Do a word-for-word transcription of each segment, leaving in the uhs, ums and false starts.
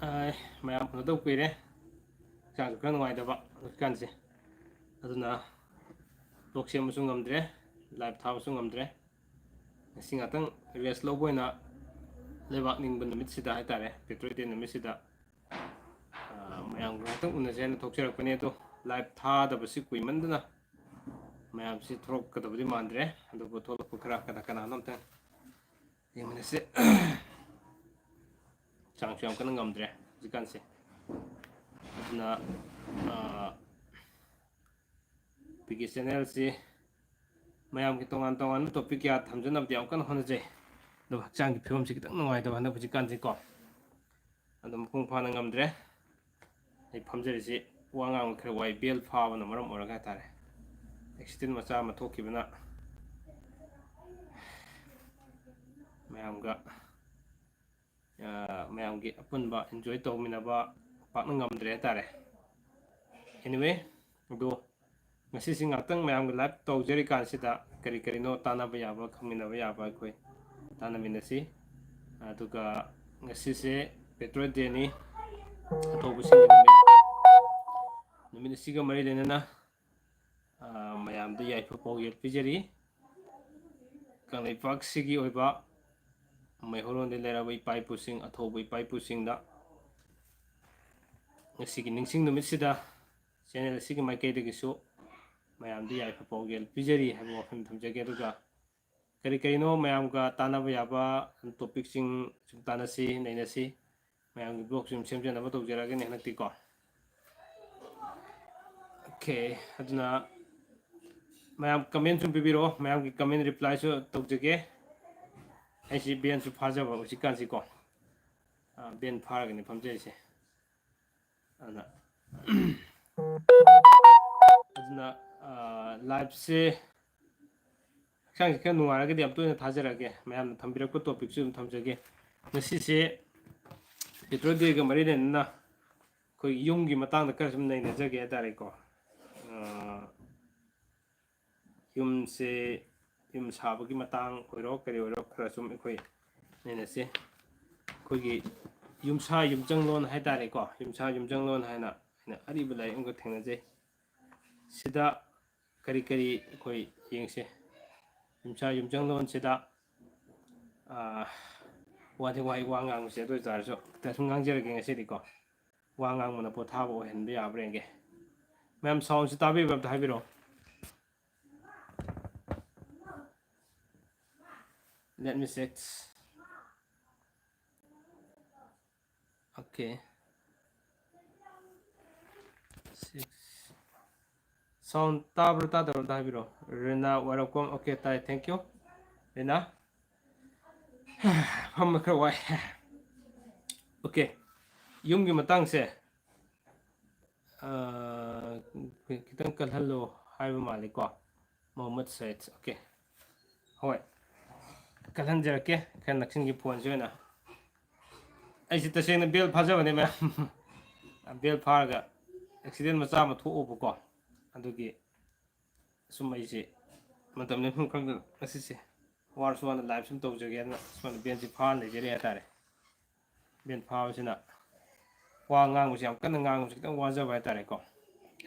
ꯑꯥꯏ, ꯃꯌꯥꯝ ꯎꯅꯗꯕ ꯀꯨꯏꯔꯦ꯫ ꯍꯛꯆꯥꯡꯁꯨ ꯈꯔ ꯅꯨꯡꯉꯥꯏꯇꯕ ꯍꯧꯖꯤꯛꯀꯥꯟꯁꯦ, ꯑꯗꯨꯅ ꯕ꯭ꯂꯣꯛ ꯁꯦꯝꯕꯁꯨ ꯉꯝꯗ꯭ꯔꯦ, ꯂꯥꯏꯚ ꯊꯥꯕꯁꯨ ꯉꯝꯗ꯭ꯔꯦ꯫ ꯉꯁꯤ ꯉꯥꯛꯇꯪ ꯔꯦꯁ ꯂꯧꯕ ꯑꯣꯏꯅ ꯂꯩꯕꯥꯛ ꯅꯤꯡꯕ ꯅꯨꯃꯤꯠꯁꯤꯗ ꯍꯥꯏꯇꯥꯔꯦ, ꯄꯦꯇ꯭ꯔꯣꯏꯠ ꯗꯦ ꯅꯨꯃꯤꯠꯁꯤꯗ, ꯑꯥ, ꯃꯌꯥꯝꯒ ꯉꯥꯛꯇꯪ ꯎꯅꯁꯦ ꯍꯥꯏꯅ ꯊꯣꯛꯆꯔꯛꯄꯅꯦ꯫ ꯑꯗꯣ ꯂꯥꯏꯚ ꯊꯥꯗꯕꯁꯤ ꯀꯨꯏꯃꯟꯗꯅ ꯃꯌꯥꯝꯁꯤ ꯊꯣꯛꯂꯛꯀꯗꯕꯗꯤ ꯃꯥꯟꯗ꯭ꯔꯦ꯫ ꯑꯗꯨꯕꯨ ꯊꯣꯛꯂꯛꯄ ꯈꯔ ꯀꯅꯥ ꯀꯅꯥꯅꯣ ꯑꯝꯇꯪ ꯌꯦꯡꯃꯤꯟꯅꯁꯦ꯫ ꯍꯛꯆꯥꯡꯁꯨ ꯌꯥꯝ ꯀꯟꯅ ꯉꯝꯗ꯭ꯔꯦ ꯍꯧꯖꯤꯛꯀꯥꯟꯁꯦ꯫ ꯑꯗꯨꯅ, ꯑꯥ, ꯑꯩꯈꯣꯏꯒꯤ ꯆꯦꯅꯦꯜꯁꯤ ꯃꯌꯥꯝꯒꯤ ꯇꯣꯉꯥꯟ ꯇꯣꯉꯥꯟꯕ ꯇꯣꯄꯤꯛ ꯀꯌꯥ ꯊꯝꯖꯅꯕꯗꯤ ꯌꯥꯝ ꯀꯟꯅ ꯍꯣꯠꯅꯖꯩ, ꯑꯗꯨꯕꯨ ꯍꯛꯆꯥꯡꯒꯤ ꯐꯤꯕꯝꯁꯤ ꯈꯤꯇꯪ ꯅꯨꯡꯉꯥꯏꯇꯕ ꯍꯟꯗꯛ ꯍꯧꯖꯤꯛꯀꯥꯟꯁꯤꯀꯣ꯫ ꯑꯗꯨ ꯃꯄꯨꯡ ꯐꯥꯅ ꯉꯝꯗ꯭ꯔꯦ꯫ ꯑꯩ ꯐꯝꯖꯔꯤꯁꯤ ꯋꯥ ꯉꯥꯡꯕ ꯈꯔ ꯋꯥꯏ, ꯕꯦꯜ ꯐꯥꯕꯅ ꯃꯔꯝ ꯑꯣꯏꯔꯒ ꯍꯥꯏꯇꯥꯔꯦ꯫ ꯑꯦꯛꯁꯤꯗꯦꯟ ꯃꯆꯥ ꯑꯃ ꯊꯣꯛꯈꯤꯕꯅ ꯃꯌꯥꯝꯒ, ꯑ, ꯃꯌꯥꯝꯒꯤ ꯑꯄꯨꯟꯕ ꯏꯟꯖꯣꯏ ꯇꯧꯃꯤꯟꯅꯕ ꯄꯥꯛꯅ ꯉꯝꯗ꯭ꯔꯦ ꯍꯥꯏꯇꯥꯔꯦ꯫ Anyway, ꯑꯗꯣ ꯉꯁꯤꯁꯤ ꯉꯥꯛꯇꯪ ꯃꯌꯥꯝꯒ ꯂꯥꯏꯚ ꯇꯧꯖꯔꯤꯀꯥꯟꯁꯤꯗ ꯀꯔꯤ ꯀꯔꯤꯅꯣ ꯇꯥꯟꯅꯕ ꯌꯥꯕ, ꯈꯪꯃꯤꯟꯅꯕ ꯌꯥꯕ ꯑꯩꯈꯣꯏ ꯇꯥꯟꯅꯃꯤꯟꯅꯁꯤ꯫ ꯑꯗꯨꯒ ꯉꯁꯤꯁꯦ ꯄꯦꯇ꯭ꯔꯣꯏꯠ ꯗꯦꯅꯤ, ꯑꯊꯧꯕꯁꯤꯡꯒꯤ ꯅꯨꯃꯤꯠ꯫ ꯅꯨꯃꯤꯠ ꯑꯁꯤꯒ ꯃꯔꯤ ꯂꯩꯅꯅ, ꯑ, ꯃꯌꯥꯝꯗ ꯌꯥꯏꯐ ꯄꯥꯎꯖꯦꯜ ꯄꯤꯖꯔꯤ꯫ ꯀꯪꯂꯩꯄꯥꯛꯁꯤꯒꯤ ꯑꯣꯏꯕ ꯃꯩꯍꯧꯔꯣꯟꯗ ꯂꯩꯔꯕ ꯏꯄꯥ ꯏꯄꯨꯁꯤꯡ, ꯑꯊꯧꯕ ꯏꯄꯥ ꯏꯄꯨꯁꯤꯡꯗ ꯉꯁꯤꯒꯤ ꯅꯤꯡꯁꯤꯡ ꯅꯨꯃꯤꯠꯁꯤꯗ ꯆꯦꯅꯦꯜ ꯑꯁꯤꯒꯤ ꯃꯥꯏꯀꯩꯗꯒꯤꯁꯨ ꯃꯌꯥꯝꯗ ꯌꯥꯏꯐ ꯄꯥꯎꯖꯦꯜ ꯄꯤꯖꯔꯤ ꯍꯥꯏꯕ ꯋꯥꯐꯝ ꯊꯝꯖꯒꯦ꯫ ꯑꯗꯨꯒ ꯀꯔꯤ ꯀꯔꯤꯅꯣ ꯃꯌꯥꯝꯒ ꯇꯥꯟꯅꯕ ꯌꯥꯕ ꯇꯣꯄꯤꯛꯁꯤꯡ ꯁꯨꯝ ꯇꯥꯟꯅꯁꯤ, ꯅꯩꯅꯁꯤ꯫ ꯃꯌꯥꯝꯒꯤ ꯕ꯭ꯂꯣꯛꯁꯨ ꯑꯗꯨꯝ ꯁꯦꯝꯖꯅꯕ ꯇꯧꯖꯔꯛꯑꯒꯦꯅꯦ ꯍꯟꯗꯛꯇꯤꯀꯣ꯫ ꯑꯣꯀꯦ, ꯑꯗꯨꯅ ꯃꯌꯥꯝ ꯀꯃꯦꯟ ꯁꯨꯝ ꯄꯤꯕꯤꯔꯛꯑꯣ, ꯃꯌꯥꯝꯒꯤ ꯀꯃꯦꯟ ꯔꯤꯄ꯭ꯂꯥꯏꯁꯨ ꯇꯧꯖꯒꯦ꯫ ꯑꯩꯁꯤ ꯕꯦꯟꯁꯨ ꯐꯥꯖꯕ ꯍꯧꯖꯤꯛꯀꯥꯟꯁꯤꯀꯣ, ꯑꯥ, ꯕꯦꯟ ꯐꯥꯔꯒꯅꯤ ꯐꯝꯖꯔꯤꯁꯦ꯫ ꯑꯗꯨꯅ, ꯑꯗꯨꯅ, ꯑꯥ, ꯂꯥꯏꯐꯁꯦ ꯍꯛꯆꯥꯡꯁꯦ ꯈꯔ ꯅꯨꯡꯉꯥꯏꯔꯒꯗꯤ ꯌꯥꯝ ꯇꯣꯏꯅ ꯊꯥꯖꯔꯛꯑꯒꯦ, ꯃꯌꯥꯝꯅ ꯊꯝꯕꯤꯔꯛꯄ ꯇꯣꯄꯤꯛꯁꯨ ꯑꯗꯨꯝ ꯊꯝꯖꯒꯦ꯫ ꯉꯁꯤꯁꯦ ꯄꯦꯇ꯭ꯔꯣꯜ ꯗꯦꯒ ꯃꯔꯤ ꯂꯩꯅꯅ ꯑꯩꯈꯣꯏ ꯌꯨꯝꯒꯤ ꯃꯇꯥꯡꯗ ꯈꯔ ꯁꯨꯝ ꯅꯩꯅꯖꯒꯦ ꯍꯥꯏꯇꯥꯔꯦꯀꯣ꯫ ꯑꯥ, ꯌꯨꯝꯁꯦ, ꯌꯨꯝ ꯁꯥꯕꯒꯤ ꯃꯇꯥꯡ ꯑꯣꯏꯔꯣ ꯀꯔꯤ ꯑꯣꯏꯔꯣ ꯈꯔ ꯁꯨꯝ ꯑꯩꯈꯣꯏ ꯅꯩꯅꯁꯤ꯫ ꯑꯩꯈꯣꯏꯒꯤ ꯌꯨꯝꯁꯥ ꯌꯨꯝꯆꯪꯂꯣꯟ ꯍꯥꯏꯇꯥꯔꯦꯀꯣ, ꯌꯨꯝꯁꯥ ꯌꯨꯝꯆꯪꯂꯣꯟ ꯍꯥꯏꯅ ꯑꯩꯅ ꯑꯔꯤꯕ ꯂꯥꯏꯔꯤꯛ ꯑꯃꯈꯛ ꯊꯦꯡꯅꯖꯩ꯫ ꯁꯤꯗ ꯀꯔꯤ ꯀꯔꯤ ꯑꯩꯈꯣꯏ ꯌꯦꯡꯁꯦ꯫ ꯌꯨꯝꯁꯥ ꯌꯨꯝꯆꯪꯂꯣꯟꯁꯤꯗ, ꯑꯥ, ꯋꯥꯗꯤ ꯋꯥꯏ ꯋꯥ ꯉꯥꯡꯕꯁꯦ, ꯑꯗꯨ ꯑꯣꯏꯇꯥꯔꯁꯨ ꯈꯤꯇꯪ ꯁꯨꯝ ꯉꯥꯡꯖꯔꯒꯦ ꯉꯁꯤꯗꯤꯀꯣ꯫ ꯋꯥ ꯉꯥꯡꯕꯅ ꯄꯣꯊꯥꯕ ꯑꯣꯏꯍꯟꯕ ꯌꯥꯕ꯭ꯔꯥ ꯌꯦꯡꯒꯦ꯫ ꯃꯌꯥꯝ soundꯁꯤ ꯇꯥꯕꯤꯕ꯭ꯔꯥ ꯑꯝꯇ ꯍꯥꯏꯕꯤꯔꯛꯑꯣ꯫ Let me check. Okay. Six. Sound ꯇꯥꯕ꯭ꯔꯥ ꯇꯥꯗꯕ꯭ꯔꯥ ꯑꯝꯇ ꯍꯥꯏꯕꯤꯔꯛꯑꯣ꯫ ꯔꯤꯅꯥ, welcome. Okay, ꯇꯥꯏ, thank you. ꯔꯤꯅꯥ, ꯐꯝꯕ ꯈꯔ ꯋꯥꯏ꯫ Okay, ꯌꯨꯝꯒꯤ ꯃꯇꯥꯡꯁꯦ, ꯑꯥ, ꯈꯤꯇꯪ ꯀꯜꯍꯜꯂꯣ ꯍꯥꯏꯕ ꯃꯥꯜꯂꯤꯀꯣ, ꯃꯣꯍꯝꯃꯗ ꯁꯌꯤꯗ꯫ Okay, ꯍꯣꯏ, ꯀꯜꯍꯟꯖꯔꯛꯀꯦ꯫ ꯈꯔ ꯅꯛꯁꯤꯟꯒꯦ phoneꯁꯦ ꯑꯣꯏꯅ꯫ ꯑꯩꯁꯦ ꯇꯁꯦꯡꯅ bell ꯐꯥꯖꯕꯅꯦ ꯃꯌꯥꯝ꯫ Bell ꯐꯥꯔꯒ accident ꯃꯆꯥ ꯑꯃ ꯊꯣꯛꯎꯕꯀꯣ, ꯑꯗꯨꯒꯤ ꯁꯨꯝ ꯑꯩꯁꯦ ꯃꯇꯝ ꯂꯦꯟꯐꯝ ꯈꯪꯗꯅ ꯉꯁꯤꯁꯦ ꯋꯥꯔꯁꯨ ꯋꯥꯅ live ꯁꯨꯝ ꯇꯧꯖꯒꯦꯅ ꯁꯨꯃꯥꯏꯅ bellꯁꯦ ꯐꯥꯔ ꯂꯩꯖꯔꯤ ꯍꯥꯏꯇꯥꯔꯦ꯫ Bell ꯐꯥꯕꯁꯤꯅ ꯋꯥ ꯉꯥꯡꯕꯁꯤ ꯌꯥꯝ ꯀꯟꯅ ꯉꯥꯡꯕꯁꯤ ꯈꯤꯇꯪ ꯋꯥꯖꯕ ꯍꯥꯏꯇꯥꯔꯦꯀꯣ꯫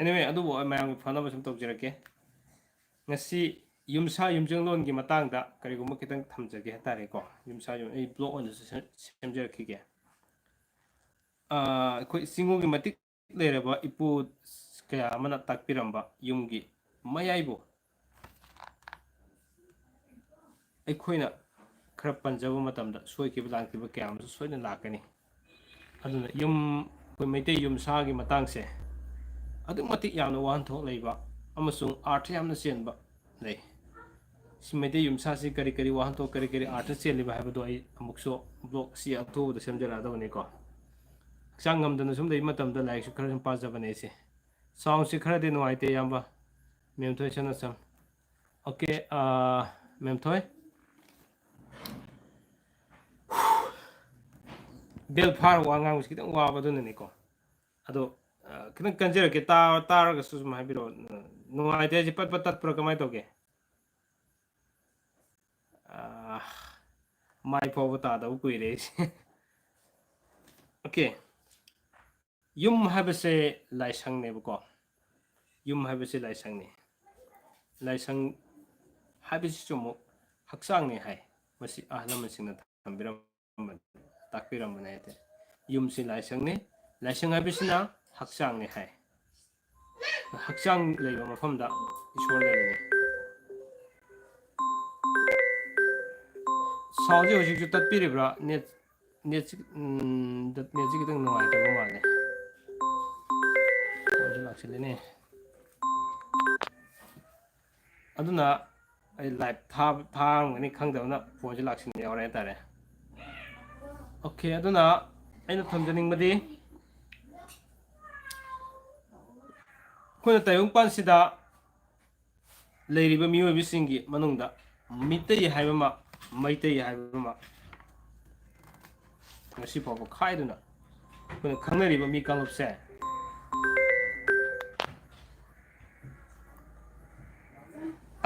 Anyway, ꯑꯗꯨꯕꯨ ꯑꯩ ꯃꯌꯥꯝꯒꯤ ꯐꯅꯕ ꯁꯨꯝ ꯇꯧꯖꯔꯛꯀꯦ꯫ ꯉꯁꯤ ꯌꯨꯝꯁꯥ ꯌꯨꯝꯖꯪꯂꯣꯟꯒꯤ ꯃꯇꯥꯡꯗ ꯀꯔꯤꯒꯨꯝꯕ ꯈꯤꯇꯪ ꯊꯝꯖꯒꯦ ꯍꯥꯏꯇꯥꯔꯦꯀꯣ꯫ ꯌꯨꯝꯁꯥ ꯌꯨꯝ, ꯑꯩ blog ꯑꯣꯏꯅꯁꯨ ꯁꯦꯝ-, ꯁꯦꯝꯖꯔꯛꯈꯤꯒꯦ꯫ ꯑꯥ, ꯑꯩꯈꯣꯏ ꯆꯤꯡꯉꯨꯒꯤ ꯃꯇꯤꯛ ꯂꯩꯔꯕ ꯏꯄꯨ ꯀꯌꯥ ꯑꯃꯅ ꯇꯥꯛꯄꯤꯔꯝꯕ ꯌꯨꯝꯒꯤ ꯃꯌꯥꯏꯕꯨ ꯑꯩꯈꯣꯏꯅ ꯈꯔ ꯄꯟꯖꯕ ꯃꯇꯝꯗ ꯁꯣꯏꯈꯤꯕ ꯂꯥꯟꯈꯤꯕ ꯀꯌꯥ ꯑꯃꯁꯨ ꯁꯣꯏꯗꯅ ꯂꯥꯛꯀꯅꯤ꯫ ꯑꯗꯨꯅ ꯌꯨꯝ, ꯑꯩꯈꯣꯏ ꯃꯩꯇꯩ ꯌꯨꯝꯁꯥꯒꯤ ꯃꯇꯥꯡꯁꯦ ꯑꯗꯨꯛ ꯃꯇꯤꯛ ꯌꯥꯝꯅ ꯋꯥꯍꯟꯊꯣꯛ ꯂꯩꯕ ꯑꯃꯁꯨꯡ ꯑꯥꯔꯊ ꯌꯥꯝꯅ ꯆꯦꯟꯕ ꯂꯩ꯫ ꯁꯤ ꯃꯩꯇꯩ ꯌꯨꯝꯁꯥꯁꯤ ꯀꯔꯤ ꯀꯔꯤ ꯋꯥꯍꯟꯊꯣꯛ, ꯀꯔꯤ ꯀꯔꯤ ꯑꯥꯔꯊ ꯆꯦꯜꯂꯤꯕ ꯍꯥꯏꯕꯗꯣ ꯑꯩ ꯑꯃꯨꯛꯁꯨ blog ꯑꯁꯤ ꯑꯊꯨꯕꯗ ꯁꯦꯝꯖꯔꯛꯑꯗꯕꯅꯤꯀꯣ꯫ ꯍꯛꯆꯥꯡ ꯉꯝꯗꯅ ꯁꯨꯝ ꯂꯩꯕ ꯃꯇꯝꯗ ꯂꯥꯏꯔꯤꯛꯁꯨ ꯈꯔ ꯁꯨꯝ ꯄꯥꯖꯕꯅꯦ ꯑꯩꯁꯦ꯫ Soundꯁꯤ ꯈꯔꯗꯤ ꯅꯨꯡꯉꯥꯏꯇꯦ, ꯏꯌꯥꯝꯕ꯫ ꯃꯦꯝꯊꯣꯏ ꯁꯅꯥꯆꯝ꯫ Okay, ꯑꯥ, ꯃꯦꯝꯊꯣꯏ꯫ Bell ꯐꯥꯔ ꯋꯥ ꯉꯥꯡꯕꯁꯤ ꯈꯤꯇꯪ ꯋꯥꯕ, ꯑꯗꯨꯅꯅꯤꯀꯣ꯫ ꯑꯗꯣ, ꯑꯥ, ꯈꯤꯇꯪ ꯀꯟꯖꯔꯛꯀꯦ, ꯇꯥ-, ꯇꯥꯔꯒꯁꯨ ꯁꯨꯝ ꯍꯥꯏꯕꯤꯔꯛꯑꯣ꯫ ꯅꯨꯡꯉꯥꯏꯇꯦ ꯍꯥꯏꯁꯦ, ꯄꯠ ꯄꯠ ꯇꯠꯄ꯭ꯔꯥ ꯀꯃꯥꯏꯅ ꯇꯧꯒꯦ? ꯑꯥ, ꯃꯥꯏ ꯐꯥꯎꯕ ꯇꯥꯗꯕ ꯀꯨꯏꯔꯦ ꯑꯩꯁꯦ꯫ ꯑꯣꯀꯦ, ꯌꯨꯝ ꯍꯥꯏꯕꯁꯦ ꯂꯥꯏꯁꯪꯅꯦꯕꯀꯣ꯫ ꯌꯨꯝ ꯍꯥꯏꯕꯁꯦ ꯂꯥꯏꯁꯪꯅꯤ꯫ ꯂꯥꯏꯁꯪ ꯍꯥꯏꯕꯁꯤꯁꯨ ꯑꯃꯨꯛ ꯍꯛꯆꯥꯡꯅꯤ ꯍꯥꯏ꯫ ꯃꯁꯤ ꯑꯍꯜ ꯂꯃꯟꯁꯤꯡꯅ ꯊꯝꯕꯤꯔꯝꯕ, ꯇꯥꯛꯄꯤꯔꯝꯕꯅꯦ ꯍꯥꯏꯇꯥꯔꯦ꯫ ꯌꯨꯝꯁꯤ ꯂꯥꯏꯁꯪꯅꯤ, ꯂꯥꯏꯁꯪ ꯍꯥꯏꯕꯁꯤꯅ ꯍꯛꯆꯥꯡꯅꯤ ꯍꯥꯏ꯫ ꯍꯛꯆꯥꯡ ꯂꯩꯕ ꯃꯐꯝꯗ ꯏꯁꯣꯔ ꯂꯩꯔꯤꯅꯤ꯫ ꯁꯥꯎꯟꯁꯦ ꯍꯧꯖꯤꯛꯁꯨ ꯇꯠꯄꯤꯔꯤꯕ꯭ꯔꯥ? ꯅꯦꯠ, ꯅꯦꯠꯁꯤ, ꯎꯝ, ꯅꯦꯠꯁꯤ ꯈꯤꯇꯪ ꯅꯨꯡꯉꯥꯏꯇꯕ ꯃꯥꯜꯂꯦ꯫ ꯐꯣꯟꯁꯦ ꯂꯥꯛꯁꯤꯜꯂꯤꯅꯦ꯫ ꯑꯗꯨꯅ ꯑꯩ ꯂꯥꯏꯚ ꯊꯥꯕ, ꯊꯥꯔꯝꯒꯅꯤ ꯈꯪꯗꯕꯅ ꯐꯣꯟꯁꯦ ꯂꯥꯛꯁꯤꯟꯕ ꯌꯥꯎꯔꯦ ꯍꯥꯏꯇꯥꯔꯦ꯫ ꯑꯣꯀꯦ, ꯑꯗꯨꯅ ꯑꯩꯅ ꯊꯝꯖꯅꯤꯡꯕꯗꯤ, ꯑꯩꯈꯣꯏꯅ ꯇꯥꯏꯕꯪꯄꯥꯟꯁꯤꯗ ꯂꯩꯔꯤꯕ ꯃꯤꯑꯣꯏꯕꯁꯤꯡꯒꯤ ꯃꯅꯨꯡꯗ ꯃꯤꯇꯩ ꯍꯥꯏꯕ ꯑꯃ, ꯃꯩꯇꯩ ꯍꯥꯏꯕ ꯑꯃ, ꯉꯁꯤ ꯐꯥꯎꯕ ꯈꯥꯏꯗꯨꯅ ꯑꯩꯈꯣꯏꯅ ꯈꯪꯅꯔꯤꯕ ꯃꯤ ꯀꯥꯡꯂꯨꯞꯁꯦ,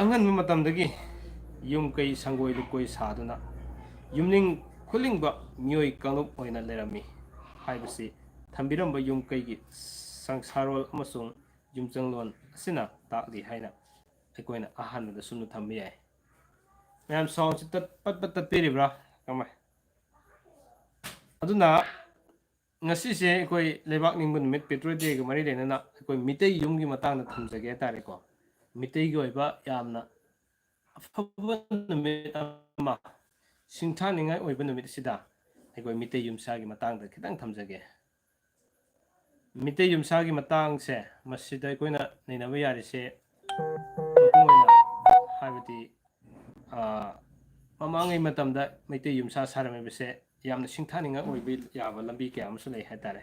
ꯑꯉꯟꯕ ꯃꯇꯝꯗꯒꯤ ꯌꯨꯝ ꯀꯩ, ꯁꯪꯒꯣꯏ ꯂꯨꯀꯣꯏ ꯁꯥꯗꯨꯅ ꯌꯨꯝꯅꯤꯡ ꯈꯨꯂꯤꯡꯕ ꯃꯤꯑꯣꯏ ꯀꯥꯡꯂꯨꯞ ꯑꯣꯏꯅ ꯂꯩꯔꯝꯃꯤ ꯍꯥꯏꯕꯁꯤ ꯊꯝꯕꯤꯔꯝꯕ ꯌꯨꯝ ꯀꯩꯒꯤ ꯁꯪꯁꯥꯔꯣꯜ ꯑꯃꯁꯨꯡ ꯌꯨꯝꯆꯪꯂꯣꯟ ꯑꯁꯤꯅ ꯇꯥꯛꯂꯤ ꯍꯥꯏꯅ ꯑꯩꯈꯣꯏꯅ ꯑꯍꯥꯟꯕꯗ ꯁꯨꯝꯅ ꯊꯝꯕ ꯌꯥꯏ꯫ ꯃꯌꯥꯝ ꯁꯥꯎꯟꯁꯤ ꯇꯠ-, ꯄꯠ ꯄꯠ ꯇꯠꯄꯤꯔꯤꯕ꯭ꯔꯥ? ꯀꯃꯥꯏ? ꯑꯗꯨꯅ ꯉꯁꯤꯁꯦ ꯑꯩꯈꯣꯏ ꯂꯩꯕꯥꯛ ꯅꯤꯡꯕ ꯅꯨꯃꯤꯠ, Patriots Day ꯒ ꯃꯔꯤ ꯂꯩꯅꯅ ꯑꯩꯈꯣꯏ ꯃꯤꯇꯩ ꯌꯨꯝꯒꯤ ꯃꯇꯥꯡꯗ ꯊꯝꯖꯒꯦ ꯍꯥꯏꯇꯥꯔꯦꯀꯣ꯫ ꯃꯤꯇꯩꯒꯤ ꯑꯣꯏꯕ ꯌꯥꯝꯅ ꯑꯐꯕ ꯅꯨꯃꯤꯠ ꯑꯃ, ꯁꯤꯡꯊꯥꯅꯤꯡꯉꯥꯏ ꯑꯣꯏꯕ ꯅꯨꯃꯤꯠ ꯑꯁꯤꯗ ꯑꯩꯈꯣꯏ ꯃꯤꯇꯩ ꯌꯨꯝꯁꯥꯒꯤ ꯃꯇꯥꯡꯗ ꯈꯤꯇꯪ ꯊꯝꯖꯒꯦ꯫ ꯃꯤꯇꯩ ꯌꯨꯝꯁꯥꯒꯤ ꯃꯇꯥꯡꯁꯦ ꯃꯁꯤꯗ ꯑꯩꯈꯣꯏꯅ ꯅꯩꯅꯕ ꯌꯥꯔꯤꯁꯦ, ꯃꯄꯨꯡ ꯑꯣꯏꯅ ꯍꯥꯏꯕꯗꯤ, ꯑ, ꯃꯃꯥꯡꯉꯩ ꯃꯇꯝꯗ ꯃꯩꯇꯩ ꯌꯨꯝꯁꯥ ꯁꯥꯔꯝꯃꯤꯕꯁꯦ ꯌꯥꯝꯅ ꯁꯤꯡꯊꯥꯅꯤꯡꯉꯥꯏ ꯑꯣꯏꯕ ꯌꯥꯕ ꯂꯝꯕꯤ ꯀꯌꯥ ꯑꯃꯁꯨ ꯂꯩ ꯍꯥꯏꯇꯥꯔꯦ꯫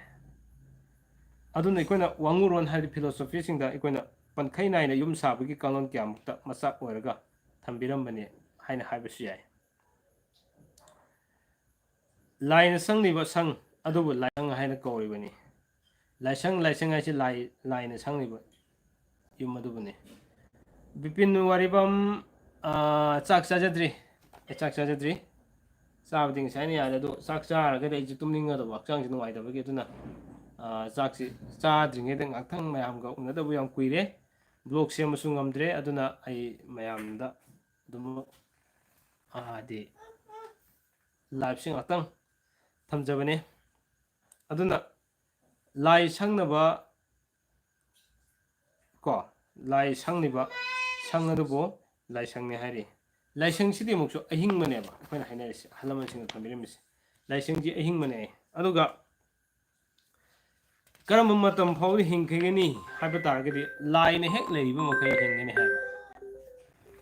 ꯑꯗꯨꯅ ꯑꯩꯈꯣꯏꯅ ꯋꯥꯉꯨꯔꯣꯟ ꯍꯥꯏꯗꯤ philosophy ꯁꯤꯡꯗ ꯑꯩꯈꯣꯏꯅ ꯄꯟꯈꯩ ꯅꯥꯏꯅ ꯌꯨꯝ ꯁꯥꯕꯒꯤ ꯀꯥꯡꯂꯣꯟ ꯀꯌꯥꯃꯨꯛꯇ ꯃꯆꯥꯛ ꯑꯣꯏꯔꯒ ꯊꯝꯕꯤꯔꯝꯕꯅꯤ ꯍꯥꯏꯅ ꯍꯥꯏꯕꯁꯨ ꯌꯥꯏ꯫ ꯂꯥꯏꯅ ꯆꯪꯂꯤꯕ ꯁꯪ ꯑꯗꯨꯕꯨ ꯂꯥꯏꯁꯪ ꯍꯥꯏꯅ ꯀꯧꯔꯤꯕꯅꯤ꯫ ꯂꯥꯏꯁꯪ, ꯂꯥꯏꯁꯪ ꯍꯥꯏꯁꯤ ꯂꯥꯏ, ꯂꯥꯏꯅ ꯆꯪꯂꯤꯕ ꯌꯨꯝ ꯑꯗꯨꯕꯨꯅꯤ꯫ ꯕꯤꯄꯤꯟ ꯋꯥꯔꯤꯕꯝ, ꯑꯥ, ꯆꯥꯛ ꯆꯥꯖꯗ꯭ꯔꯤ꯫ ꯑꯦ, ꯆꯥꯛ ꯆꯥꯖꯗ꯭ꯔꯤ꯫ ꯆꯥꯕꯗꯤ ꯉꯁꯥꯏꯅ ꯌꯥꯔꯦ, ꯑꯗꯣ ꯆꯥꯛ ꯆꯥꯔꯒꯗꯤ ꯑꯩꯁꯦ ꯇꯨꯝꯅꯤꯡꯒꯗꯧꯕ, ꯍꯛꯆꯥꯡꯁꯦ ꯅꯨꯡꯉꯥꯏꯇꯕꯒꯤ꯫ ꯑꯗꯨꯅ, ꯑ, ꯆꯥꯛꯁꯤ ꯆꯥꯗ꯭ꯔꯤꯉꯩꯗ ꯉꯥꯛꯇꯪ ꯃꯌꯥꯝꯒ ꯎꯅꯗꯕ ꯌꯥꯝ ꯀꯨꯏꯔꯦ꯫ Vlog ꯁꯦꯝꯕꯁꯨ ꯉꯝꯗ꯭ꯔꯦ꯫ ꯑꯗꯨꯅ ꯑꯩ ꯃꯌꯥꯝꯗ ꯑꯗꯨꯝ, ꯑ, ꯍꯥꯏꯗꯤ live ꯁꯤ ꯉꯥꯛꯇꯪ ꯊꯝꯖꯕꯅꯦ꯫ ꯑꯗꯨꯅ ꯂꯥꯏ ꯁꯪꯅꯕ ꯀꯣ, ꯂꯥꯏ ꯁꯪꯂꯤꯕ ꯁꯪ ꯑꯗꯨꯕꯨ ꯂꯥꯏꯁꯪꯅꯤ ꯍꯥꯏꯔꯤ꯫ ꯂꯥꯏꯁꯪꯁꯤꯗꯤ ꯑꯃꯨꯛꯁꯨ ꯑꯍꯤꯡꯕꯅꯦꯕ, ꯑꯩꯈꯣꯏꯅ ꯍꯥꯏꯅꯔꯤꯁꯦ, ꯑꯍꯜ ꯂꯃꯟꯁꯤꯡꯅ ꯊꯝꯕꯤꯔꯝꯃꯤꯁꯦ꯫ ꯂꯥꯏꯁꯪꯁꯤ ꯑꯍꯤꯡꯕꯅꯦ꯫ ꯑꯗꯨꯒ ꯀꯔꯝꯕ ꯃꯇꯝ ꯐꯥꯎꯗ ꯍꯤꯡꯈꯤꯒꯅꯤ ꯍꯥꯏꯕ ꯇꯥꯔꯒꯗꯤ, ꯂꯥꯏꯅ ꯍꯦꯛ ꯂꯩꯔꯤꯕ ꯃꯈꯩ ꯍꯤꯡꯒꯅꯤ ꯍꯥꯏꯕ꯫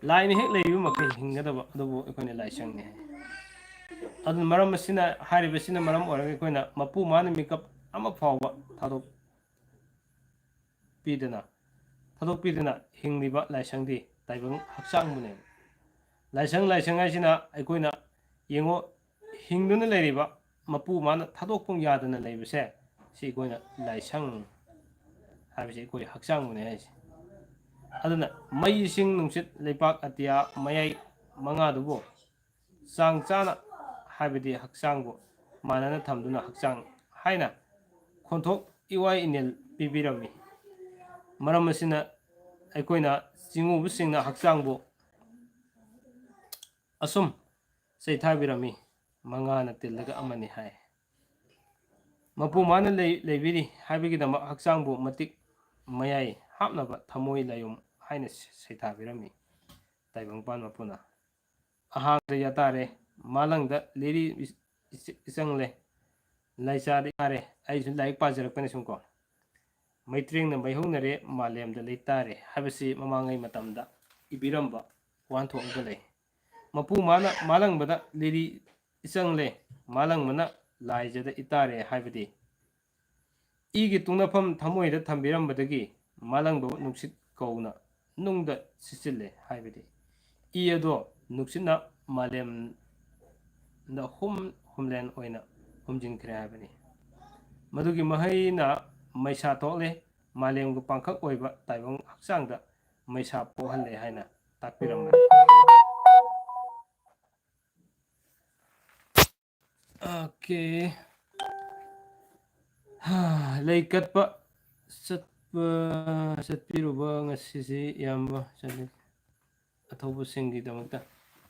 ꯂꯥꯏꯅ ꯍꯦꯛ ꯂꯩꯔꯤꯕ ꯃꯈꯩ ꯍꯤꯡꯒꯗꯕ ꯑꯗꯨꯕꯨ ꯑꯩꯈꯣꯏꯅ ꯂꯥꯏꯁꯪꯅꯤ ꯍꯥꯏ꯫ ꯑꯗꯨꯅ ꯃꯔꯝ ꯑꯁꯤꯅ, ꯍꯥꯏꯔꯤꯕꯁꯤꯅ ꯃꯔꯝ ꯑꯣꯏꯔꯒ ꯑꯩꯈꯣꯏꯅ ꯃꯄꯨ ꯃꯥꯅ ꯃꯤꯀꯞ ꯑꯃ ꯐꯥꯎꯕ ꯊꯥꯗꯣꯛ ꯄꯤꯗꯅ, ꯊꯥꯗꯣꯛꯄꯤꯗꯅ ꯍꯤꯡꯂꯤꯕ ꯂꯥꯏꯁꯪꯗꯤ ꯇꯥꯏꯕꯪ ꯍꯛꯆꯥꯡꯕꯨꯅꯦꯕ꯫ ꯂꯥꯏꯁꯪ, ꯂꯥꯏꯁꯪ ꯍꯥꯏꯁꯤꯅ ꯑꯩꯈꯣꯏꯅ ꯌꯦꯡꯉꯣ, ꯍꯤꯡꯗꯨꯅ ꯂꯩꯔꯤꯕ ꯃꯄꯨ ꯃꯥꯅ ꯊꯥꯗꯣꯛꯄ ꯌꯥꯗꯅ ꯂꯩꯕꯁꯦ, ꯁꯤ ꯑꯩꯈꯣꯏꯅ ꯂꯥꯏꯁꯪ ꯍꯥꯏꯕꯁꯤ ꯑꯩꯈꯣꯏ ꯍꯛꯆꯥꯡꯕꯨꯅꯦ ꯍꯥꯏꯁꯦ꯫ ꯑꯗꯨꯅ ꯃꯩ, ꯏꯁꯤꯡ, ꯅꯨꯡꯁꯤꯠ, ꯂꯩꯄꯥꯛ, ꯑꯇꯤꯌꯥ, ꯃꯌꯥꯏ ꯃꯉꯥꯗꯨꯕꯨ ꯆꯥꯡ ꯆꯥꯅ, ꯍꯥꯏꯕꯗꯤ ꯍꯛꯆꯥꯡꯕꯨ ꯃꯥꯟꯅꯅ ꯊꯝꯗꯨꯅ ꯍꯛꯆꯥꯡ ꯍꯥꯏꯅ ꯈꯣꯟꯊꯣꯛ ꯏꯋꯥ ꯏꯅꯤꯜ ꯄꯤꯕꯤꯔꯝꯃꯤ꯫ ꯃꯔꯝ ꯑꯁꯤꯅ ꯑꯩꯈꯣꯏꯅ ꯆꯤꯡꯉꯨꯕꯁꯤꯡꯅ ꯍꯛꯆꯥꯡꯕꯨ ꯑꯁꯨꯝ ꯆꯩꯊꯥꯕꯤꯔꯝꯃꯤ, "ꯃꯉꯥꯅ ꯇꯤꯜꯂꯒ ꯑꯃꯅꯤ" ꯍꯥꯏ꯫ ꯃꯄꯨ ꯃꯥꯅ ꯂꯩ-, ꯂꯩꯕꯤꯔꯤ ꯍꯥꯏꯕꯒꯤꯗꯃꯛ ꯍꯛꯆꯥꯡꯕꯨ ꯃꯇꯤꯛ ꯃꯌꯥꯏ ꯍꯥꯞꯅꯕ ꯊꯃꯣꯏ ꯂꯥꯏꯌꯨꯝ ꯍꯥꯏꯅ ꯁꯩꯊꯥꯕꯤꯔꯝꯃꯤ ꯇꯥꯏꯕꯪꯄꯥꯟ ꯃꯄꯨꯅ꯫ ꯑꯍꯥꯡꯗ ꯌꯥꯇꯥꯔꯦ, ꯃꯥꯂꯪꯗ ꯂꯤꯔꯤ ꯏꯆ-, ꯏꯆꯪꯂꯦ, ꯂꯥꯏꯆꯥꯗ ꯌꯥꯔꯦ꯫ ꯑꯩꯁꯨ ꯂꯥꯏꯔꯤꯛ ꯄꯥꯖꯔꯛꯄꯅꯤ ꯁꯨꯝ ꯀꯣ꯫ "ꯃꯩꯇ꯭ꯔꯦꯡꯅ ꯃꯩꯍꯧꯅꯔꯦ, ꯃꯥꯂꯦꯝꯗ ꯂꯩꯇꯥꯔꯦ" ꯍꯥꯏꯕꯁꯤ ꯃꯃꯥꯡꯉꯩ ꯃꯇꯝꯗ ꯏꯕꯤꯔꯝꯕ ꯋꯥꯍꯟꯊꯣꯛ ꯑꯃꯗ ꯂꯩ꯫ ꯃꯄꯨ ꯃꯥꯅ ꯃꯥꯂꯪꯕꯗ ꯂꯤꯔꯤ ꯏꯆꯪꯂꯦ, ꯃꯥꯂꯪꯕꯅ ꯂꯥꯏꯖꯗ ꯏꯇꯥꯔꯦ ꯍꯥꯏꯕꯗꯤ, ꯏꯒꯤ ꯇꯨꯡꯅꯐꯝ ꯊꯃꯣꯏꯗ ꯊꯝꯕꯤꯔꯝꯕꯗꯒꯤ ꯃꯥꯂꯪꯕ ꯅꯨꯡꯁꯤꯠ ꯀꯧꯅ ꯅꯨꯡꯗ ꯁꯤꯠꯆꯤꯜꯂꯦ ꯍꯥꯏꯕꯗꯤ, ꯏ ꯑꯗꯣ ꯅꯨꯡꯁꯤꯠꯅ ꯃꯥꯂꯦꯝꯗ ꯍꯨꯝ ꯍꯨꯝꯂꯦꯟ ꯑꯣꯏꯅ ꯍꯨꯝꯖꯤꯟꯈ꯭ꯔꯦ ꯍꯥꯏꯕꯅꯤ꯫ ꯃꯗꯨꯒꯤ ꯃꯍꯩꯅ ꯃꯩꯁꯥ ꯊꯣꯛꯂꯦ, ꯃꯥꯂꯦꯝꯒꯤ ꯄꯥꯡꯈꯛ ꯑꯣꯏꯕ ꯇꯥꯏꯕꯪ ꯍꯛꯆꯥꯡꯗ ꯃꯩꯁꯥ ꯄꯣꯛꯍꯜꯂꯦ ꯍꯥꯏꯅ ꯇꯥꯛꯄꯤꯔꯝꯕꯅꯤ꯫ ꯑꯣꯀꯦ꯫ ꯂꯩ ꯀꯠꯄ ꯆꯠꯄ, ꯆꯠꯄꯤꯔꯨꯕ ꯉꯁꯤꯁꯤ ꯏꯌꯥꯝꯕ ꯆꯠꯂꯤ꯫ ꯑꯊꯧꯕꯁꯤꯡꯒꯤꯗꯃꯛꯇ꯫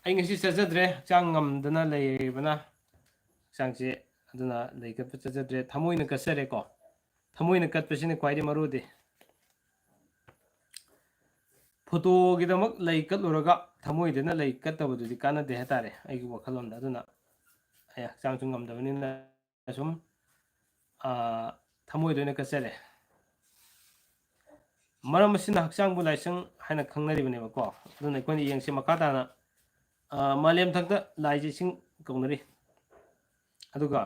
ꯑꯩ ꯉꯁꯤ ꯆꯠꯆꯗ꯭ꯔꯦ, ꯍꯛꯆꯥꯡ ꯉꯝꯗꯅ ꯂꯩꯔꯤꯕꯅ꯫ ꯍꯛꯆꯥꯡꯁꯦ, ꯑꯗꯨꯅ ꯂꯩ ꯀꯠꯄ ꯆꯠꯆꯗ꯭ꯔꯦ꯫ ꯊꯃꯣꯏꯅ ꯀꯠꯆꯔꯦꯀꯣ꯫ ꯊꯃꯣꯏꯅ ꯀꯠꯄꯁꯤꯅ ꯈ꯭ꯋꯥꯏꯗꯒꯤ ꯃꯔꯨꯗꯤ꯫ ꯐꯣꯇꯣꯒꯤꯗꯃꯛ ꯂꯩ ꯀꯠꯂꯨꯔꯒ ꯊꯃꯣꯏꯗꯅ ꯂꯩ ꯀꯠꯇꯕꯗꯨꯗꯤ ꯀꯥꯟꯅꯗꯦ ꯍꯥꯏꯇꯥꯔꯦ, ꯑꯩꯒꯤ ꯋꯥꯈꯜꯂꯣꯟꯗ꯫ ꯑꯗꯨꯅ ꯑꯩ ꯍꯛꯆꯥꯡꯁꯨ ꯉꯝꯗꯕꯅꯤꯅ ꯁꯨꯝ, ꯑꯥ, ꯊꯃꯣꯏꯗ ꯑꯣꯏꯅ ꯀꯠꯆꯔꯦ꯫ ꯃꯔꯝ ꯑꯁꯤꯅ ꯍꯛꯆꯥꯡꯕꯨ ꯂꯥꯏꯁꯪ ꯍꯥꯏꯅ ꯈꯪꯅꯔꯤꯕꯅꯦꯕꯀꯣ꯫ ꯑꯗꯨꯅ ꯑꯩꯈꯣꯏꯅ ꯌꯦꯡꯁꯤ ꯃꯈꯥ ꯇꯥꯅ, ꯑꯥ, ꯃꯥꯂꯦꯝ ꯊꯛꯇ ꯂꯥꯏꯁꯦ ꯏꯁꯤꯡ ꯀꯧꯅꯔꯤ꯫ ꯑꯗꯨꯒ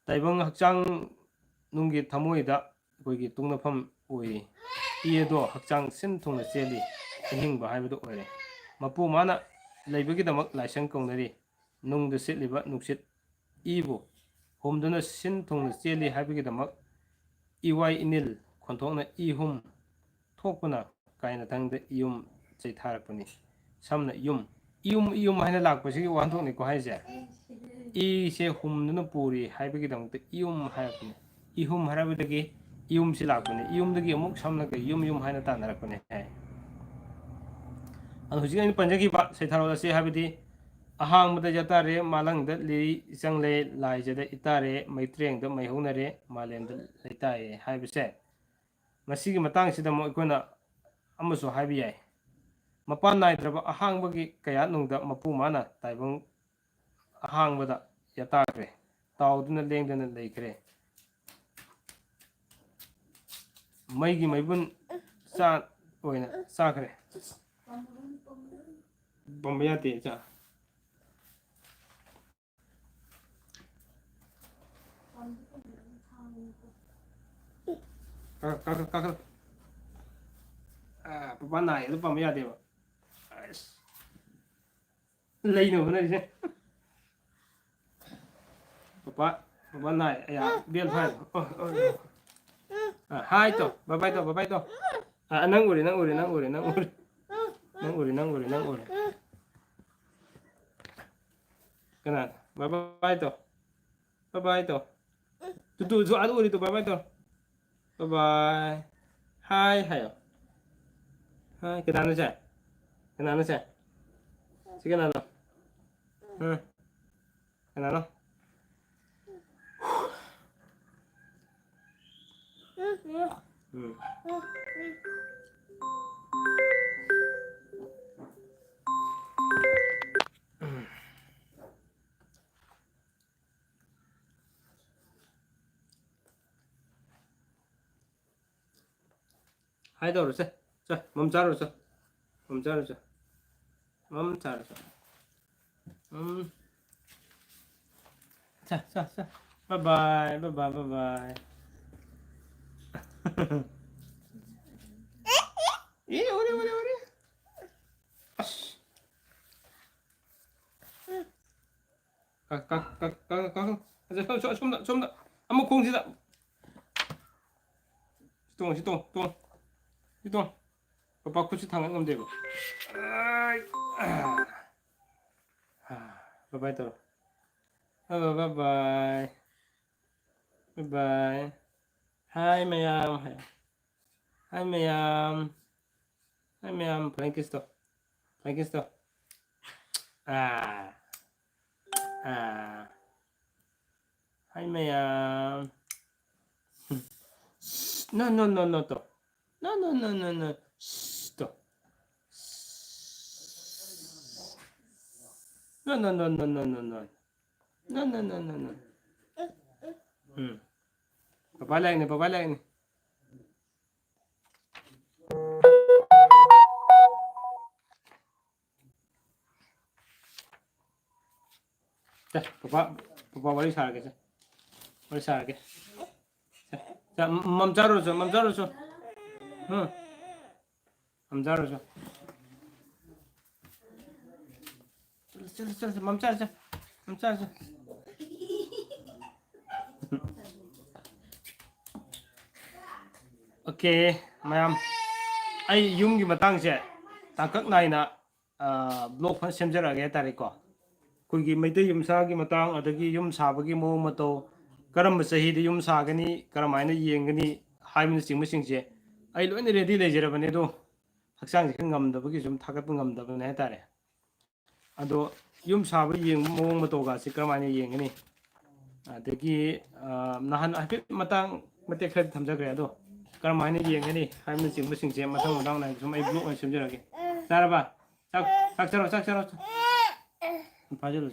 ꯇꯥꯏꯕꯪ ꯍꯛꯆꯥꯡ ꯅꯨꯡꯒꯤ ꯊꯃꯣꯏꯗ ꯑꯩꯈꯣꯏꯒꯤ ꯇꯨꯡꯅꯐꯝ ꯑꯣꯏꯔꯤ꯫ ꯏ ꯑꯗꯣ ꯍꯛꯆꯥꯡ ꯁꯤꯟ ꯊꯨꯡꯅ ꯆꯦꯜꯂꯤ, ꯑꯍꯤꯡꯕ ꯍꯥꯏꯕꯗꯨ ꯑꯣꯏꯔꯦ꯫ ꯃꯄꯨ ꯃꯥꯅ ꯂꯩꯕꯒꯤꯗꯃꯛ ꯂꯥꯏꯁꯪ ꯀꯧꯅꯔꯤ꯫ ꯅꯨꯡꯗ ꯁꯤꯠꯂꯤꯕ ꯅꯨꯡꯁꯤꯠ ꯏꯕꯨ ꯍꯨꯝꯗꯨꯅ ꯁꯤꯟ ꯊꯨꯡꯅ ꯆꯦꯜꯂꯤ ꯍꯥꯏꯕꯒꯤꯗꯃꯛ ꯏꯋꯥꯏ ꯏꯅꯤꯜ ꯈꯣꯟꯊꯣꯛꯅ ꯏꯍꯨꯝ ꯊꯣꯛꯄꯅ ꯀꯥꯏꯅꯊꯪꯗ ꯏꯌꯨꯝ ꯆꯩꯊꯥꯔꯛꯄꯅꯤ꯫ ꯁꯝꯅ ꯌꯨꯝ, ꯏꯌꯨꯝ, ꯏꯌꯨꯝ ꯍꯥꯏꯅ ꯂꯥꯛꯄꯁꯤꯒꯤ ꯋꯥꯍꯟꯊꯣꯛꯅꯤꯀꯣ ꯍꯥꯏꯁꯦ꯫ ꯏꯁꯦ ꯍꯨꯝꯗꯨꯅ ꯄꯨꯔꯤ ꯍꯥꯏꯕꯒꯤꯗꯃꯛꯇ ꯏꯌꯨꯝ ꯍꯥꯏꯔꯛꯄꯅꯤ꯫ ꯏꯍꯨꯝ ꯍꯥꯏꯔꯕꯗꯒꯤ ꯏꯌꯨꯝꯁꯤ ꯂꯥꯛꯄꯅꯤ꯫ ꯏꯌꯨꯝꯗꯒꯤ ꯑꯃꯨꯛ ꯁꯝꯅ ꯀꯩ ꯌꯨꯝ, ꯌꯨꯝ ꯍꯥꯏꯅ ꯇꯥꯟꯅꯔꯛꯄꯅꯤ ꯍꯥꯏ꯫ ꯑꯗꯣ ꯍꯧꯖꯤꯛ ꯑꯩꯅ ꯄꯟꯖꯈꯤꯕ ꯁꯩꯊꯥꯔꯣꯜ ꯑꯁꯤ ꯍꯥꯏꯕꯗꯤ ꯑꯍꯥꯡꯕꯗ ꯌꯥꯇꯥꯔꯦ, ꯃꯥꯂꯪꯗ ꯂꯤꯔꯤ ꯆꯪꯂꯦ, ꯂꯥꯏꯖꯗ ꯏꯇꯥꯔꯦ, ꯃꯩꯇ꯭ꯔꯦꯡꯗ ꯃꯩꯍꯧꯅꯔꯦ, ꯃꯥꯂꯦꯝꯗ ꯂꯩꯇꯥꯏꯌꯦ ꯍꯥꯏꯕꯁꯦ, ꯃꯁꯤꯒꯤ ꯃꯇꯥꯡꯁꯤꯗ ꯑꯃꯨꯛ ꯑꯩꯈꯣꯏꯅ ꯑꯃꯁꯨ ꯍꯥꯏꯕ ꯌꯥꯏ꯫ ꯃꯄꯥꯟ ꯅꯥꯏꯗ꯭ꯔꯕ ꯑꯍꯥꯡꯕꯒꯤ ꯀꯌꯥꯠꯅꯨꯡꯗ ꯃꯄꯨ ꯃꯥꯅ ꯇꯥꯏꯕꯪ ꯑꯍꯥꯡꯕꯗ ꯌꯥꯇꯥꯈ꯭ꯔꯦ, ꯇꯥꯎꯗꯨꯅ ꯂꯦꯡꯗꯅ ꯂꯩꯈ꯭ꯔꯦ꯫ ꯃꯩꯒꯤ ꯃꯩꯕꯨꯟ ꯆꯥ ꯑꯣꯏꯅ ꯆꯥꯈ꯭ꯔꯦ꯫ ꯄꯝꯕ ꯌꯥꯗꯦ ꯆꯥ꯫ ꯀꯥꯈꯠ, ꯀꯥꯈꯠ, ꯀꯥꯈꯠ꯫ ꯑꯥ, ꯄꯄꯥ ꯅꯥꯏ, ꯑꯗꯨ ꯄꯝꯕ ꯌꯥꯗꯦꯕ꯫ ꯑꯁ꯫ ꯂꯩꯅꯕ ꯍꯣꯠꯅꯔꯤꯁꯦ꯫ ꯄꯄꯥ, ꯄꯄꯥ ꯅꯥꯏ꯫ ꯑꯌꯥ, ꯕꯦꯜ ꯐꯥꯏ꯫ ꯑꯣ, ꯑꯣ, ꯑꯣ꯫ ꯑ, ꯍꯥꯏ ꯇꯣ, bye bye ꯇꯣ, bye bye ꯇꯣ꯫ ꯑ, ꯅꯪ ꯎꯔꯦ, ꯅꯪ ꯎꯔꯦ, ꯅꯪ ꯎꯔꯦ, ꯅꯪ ꯎꯔꯦ꯫ ꯅꯪ ꯎꯔꯦ, ꯅꯪ ꯎꯔꯦ, ꯅꯪ ꯎꯔꯦ꯫ ꯀꯅꯥ? Bye bye ꯇꯣ꯫ Bye bye ꯇꯧ꯫ ꯇꯨ, ꯇꯨ, ꯇꯨ, ꯑꯗꯨ ꯎꯔꯤ ꯇꯨ, bye bye ꯇꯧ꯫ Bye bye꯫ Hi ꯍꯥꯏꯌꯣ꯫ Hi꯫ ꯀꯅꯥꯅꯣ ꯁꯦ? ꯀꯅꯥꯅꯣ ꯁꯦ? ꯁꯤ ꯀꯅꯥꯅꯣ? ꯎꯝ꯫ ꯀꯅꯥꯅꯣ? ꯎꯝ꯫ Hi ꯇꯧꯔꯨꯁꯦ꯫ ꯆꯣ, ꯃꯝ ꯆꯥꯔꯨꯔꯣ, ꯆꯣ꯫ ꯃꯝ ꯆꯥꯔꯨꯔꯣ, ꯆꯣ꯫ ꯃꯝ ꯆꯥꯔꯨꯔꯣ, ꯆꯣ꯫ ꯃꯝ꯫ ꯆꯥ, ꯆꯥ, ꯆꯥ꯫ Bye bye, bye bye, bye bye꯫ ꯑꯦ, ꯎꯔꯦ, ꯎꯔꯦ, ꯎꯔꯦ꯫ ꯑꯁ꯫ ꯀ-, ꯀ-, ꯀ-, ꯀ-, ꯀ-, ꯑꯁ, ꯁꯣꯝ-, ꯁꯣꯝ-, ꯁꯣꯝꯗ, ꯁꯣꯝꯗ꯫ ꯑꯃꯨꯛ ꯈꯣꯡꯁꯤꯗ꯫ ꯁꯤ ꯇꯣꯡ, ꯁꯤ ꯇꯣꯡ, ꯇꯣꯡ꯫ ꯁꯤ ꯇꯣꯡ꯫ ꯄꯄꯥ ꯈꯨꯠꯁꯤ ꯊꯥꯡꯒꯠ ꯉꯝꯗꯦꯕ꯫ ꯑꯥꯏ, ꯑꯥ꯫ ꯑꯥ, bye bye ꯇꯧꯔꯣ꯫ Bye bye, bye bye꯫ Bye bye꯫ Hi ꯃꯌꯥꯝ ꯍꯥꯏ꯫ Hi ꯃꯌꯥꯝ꯫ Hi ꯃꯌꯥꯝ꯫ Flying kiss ꯇꯧ꯫ Flying kiss ꯇꯧ꯫ ꯑꯥ꯫ ꯑꯥ꯫ Hi ꯃꯌꯥꯝ꯫ No, no, no, no ꯇꯧ꯫ No, no, no, no, no꯫ ꯁꯁ ꯇꯧ꯫ No, no, no, no, no, no, no꯫ No, no, no, no, no꯫ ꯎꯝ꯫ ꯄꯄꯥ ꯂꯥꯛꯏꯅꯦ, ꯄꯄꯥ ꯂꯥꯛꯏꯅꯦ꯫ ꯁꯦ, ꯄꯄꯥ, ꯄꯄꯥ ꯋꯥꯔꯤ ꯁꯥꯔꯒꯦ, ꯁꯦ꯫ ꯋꯥꯔꯤ ꯁꯥꯔꯒꯦ꯫ ꯁꯦ, ꯁꯦ, ꯃꯝ ꯆꯥꯔꯨꯔꯣ, ꯃꯝ ꯆꯥꯔꯨꯔꯣ꯫ ꯎꯝ꯫ ꯃꯝ ꯆꯥꯔꯨꯔꯣ꯫ ꯆꯠꯂꯨ, ꯆꯠꯂꯨ, ꯆꯠꯂꯨ, ꯃꯝ ꯆꯥꯔꯨꯔꯣ꯫ ꯃꯝ ꯆꯥꯔꯨꯔꯣ꯫ OK, ꯃꯌꯥꯝ, ꯑꯩ ꯌꯨꯝꯒꯤ ꯃꯇꯥꯡꯁꯦ ꯇꯥꯡꯀꯛ ꯅꯥꯏꯅ, ꯑ, vlog ꯐꯖꯅ ꯁꯦꯝꯖꯔꯛꯑꯒꯦ ꯍꯥꯏꯇꯥꯔꯦꯀꯣ꯫ ꯑꯩꯈꯣꯏꯒꯤ ꯃꯩꯇꯩ ꯌꯨꯝꯁꯥꯒꯤ ꯃꯇꯥꯡ, ꯑꯗꯒꯤ ꯌꯨꯝ ꯁꯥꯕꯒꯤ ꯃꯑꯣꯡ ꯃꯇꯧ, ꯀꯔꯝꯕ ꯆꯍꯤꯗ ꯌꯨꯝ ꯁꯥꯒꯅꯤ, ꯀꯔꯝꯍꯥꯏꯅ ꯌꯦꯡꯒꯅꯤ ꯍꯥꯏꯕꯅꯆꯤꯡꯕꯁꯤꯡꯁꯦ ꯑꯩ ꯂꯣꯏꯅ ꯔꯦꯗꯤ ꯂꯩꯖꯔꯕꯅꯦ꯫ ꯑꯗꯣ ꯍꯛꯆꯥꯡꯁꯦ ꯈꯔ ꯉꯝꯗꯕꯒꯤ ꯁꯨꯝ ꯊꯥꯒꯠꯄ ꯉꯝꯗꯕꯅꯦ ꯍꯥꯏꯇꯥꯔꯦ꯫ ꯑꯗꯣ ꯌꯨꯝ ꯁꯥꯕ ꯌꯦꯡꯕ ꯃꯑꯣꯡ ꯃꯇꯧꯒꯁꯤ ꯀꯔꯝꯍꯥꯏꯅ ꯌꯦꯡꯒꯅꯤ? ꯑꯗꯒꯤ, ꯑ, ꯅꯍꯥꯟ ꯍꯥꯏꯐꯦꯠ ꯃꯇꯥꯡ ꯃꯇꯦꯛ ꯈꯔꯗꯤ ꯊꯝꯖꯈ꯭ꯔꯦ, ꯑꯗꯣ ꯀꯔꯝꯍꯥꯏꯅ ꯌꯦꯡꯒꯅꯤ ꯍꯥꯏꯕꯅꯆꯤꯡꯕꯁꯤꯡꯁꯦ ꯃꯊꯪ ꯃꯊꯪ ꯅꯥꯏꯅ ꯁꯨꯝ ꯑꯩ ꯕ꯭ꯂꯣꯛ ꯑꯣꯏꯅ ꯁꯦꯝꯖꯔꯛꯑꯒꯦ꯫ ꯆꯥꯔꯕ? ꯆꯥꯛ, ꯆꯥꯛ ꯆꯥꯔꯣ, ꯆꯥꯛ ꯆꯥꯔꯣ, ꯆꯥꯛ꯫ ꯐꯥꯖꯜꯂꯨ꯫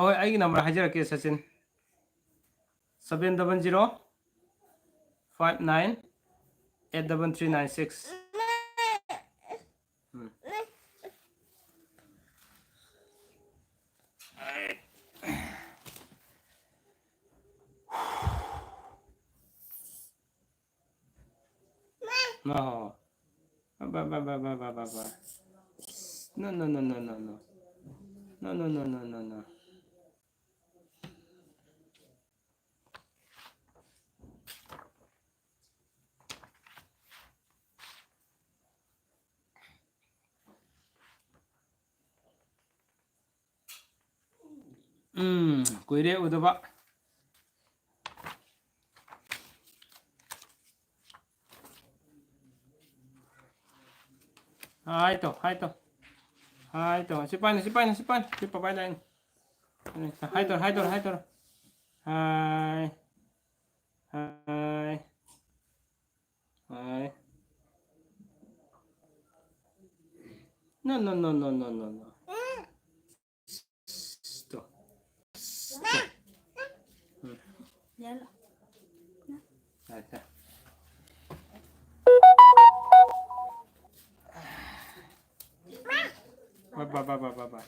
ꯍꯣꯏ, ꯑꯩꯒꯤ ꯅꯝꯕꯔ ꯍꯥꯏꯖꯔꯛꯀꯦ, Sachin. Seven double zero five nine eight double three nine six꯫ ꯎꯝ꯫ No. Ba, ba, ba, ba, ba, ba, ba. No, no, no, no, no, no. No, no, no, no, no, no. ꯎꯝ, ꯀꯨꯏꯔꯦ ꯎꯗꯕ꯫ ꯍꯥꯏ ꯇꯧ, ꯍꯥꯏ ꯇꯧ꯫ ꯍꯥꯏ ꯇꯧ꯫ ꯁꯤ ꯄꯥꯏꯅꯤ, ꯁꯤ ꯄꯥꯏꯅꯤ, ꯁꯤ ꯄꯥꯏꯅꯤ꯫ ꯁꯤ ꯄꯥꯏ ꯂꯥꯛꯏꯅꯤ꯫ ꯍꯥꯏ ꯇꯧꯔꯣ, ꯍꯥꯏ ꯇꯧꯔꯣ, ꯍꯥꯏ ꯇꯧꯔꯣ꯫ ꯍꯥꯏ꯫ ꯍꯥꯏ꯫ ꯍꯥꯏ꯫ No, no, no, no, no, no, no. ꯇꯣ꯫ ꯎꯝ꯫ ꯌꯥꯔꯦ꯫ ꯌꯥꯔꯦ, ꯌꯥꯔꯦ꯫ ꯕꯥ, ꯕꯥ, ꯕꯥ, ꯕꯥ, ꯕꯥ, ꯕꯥ꯫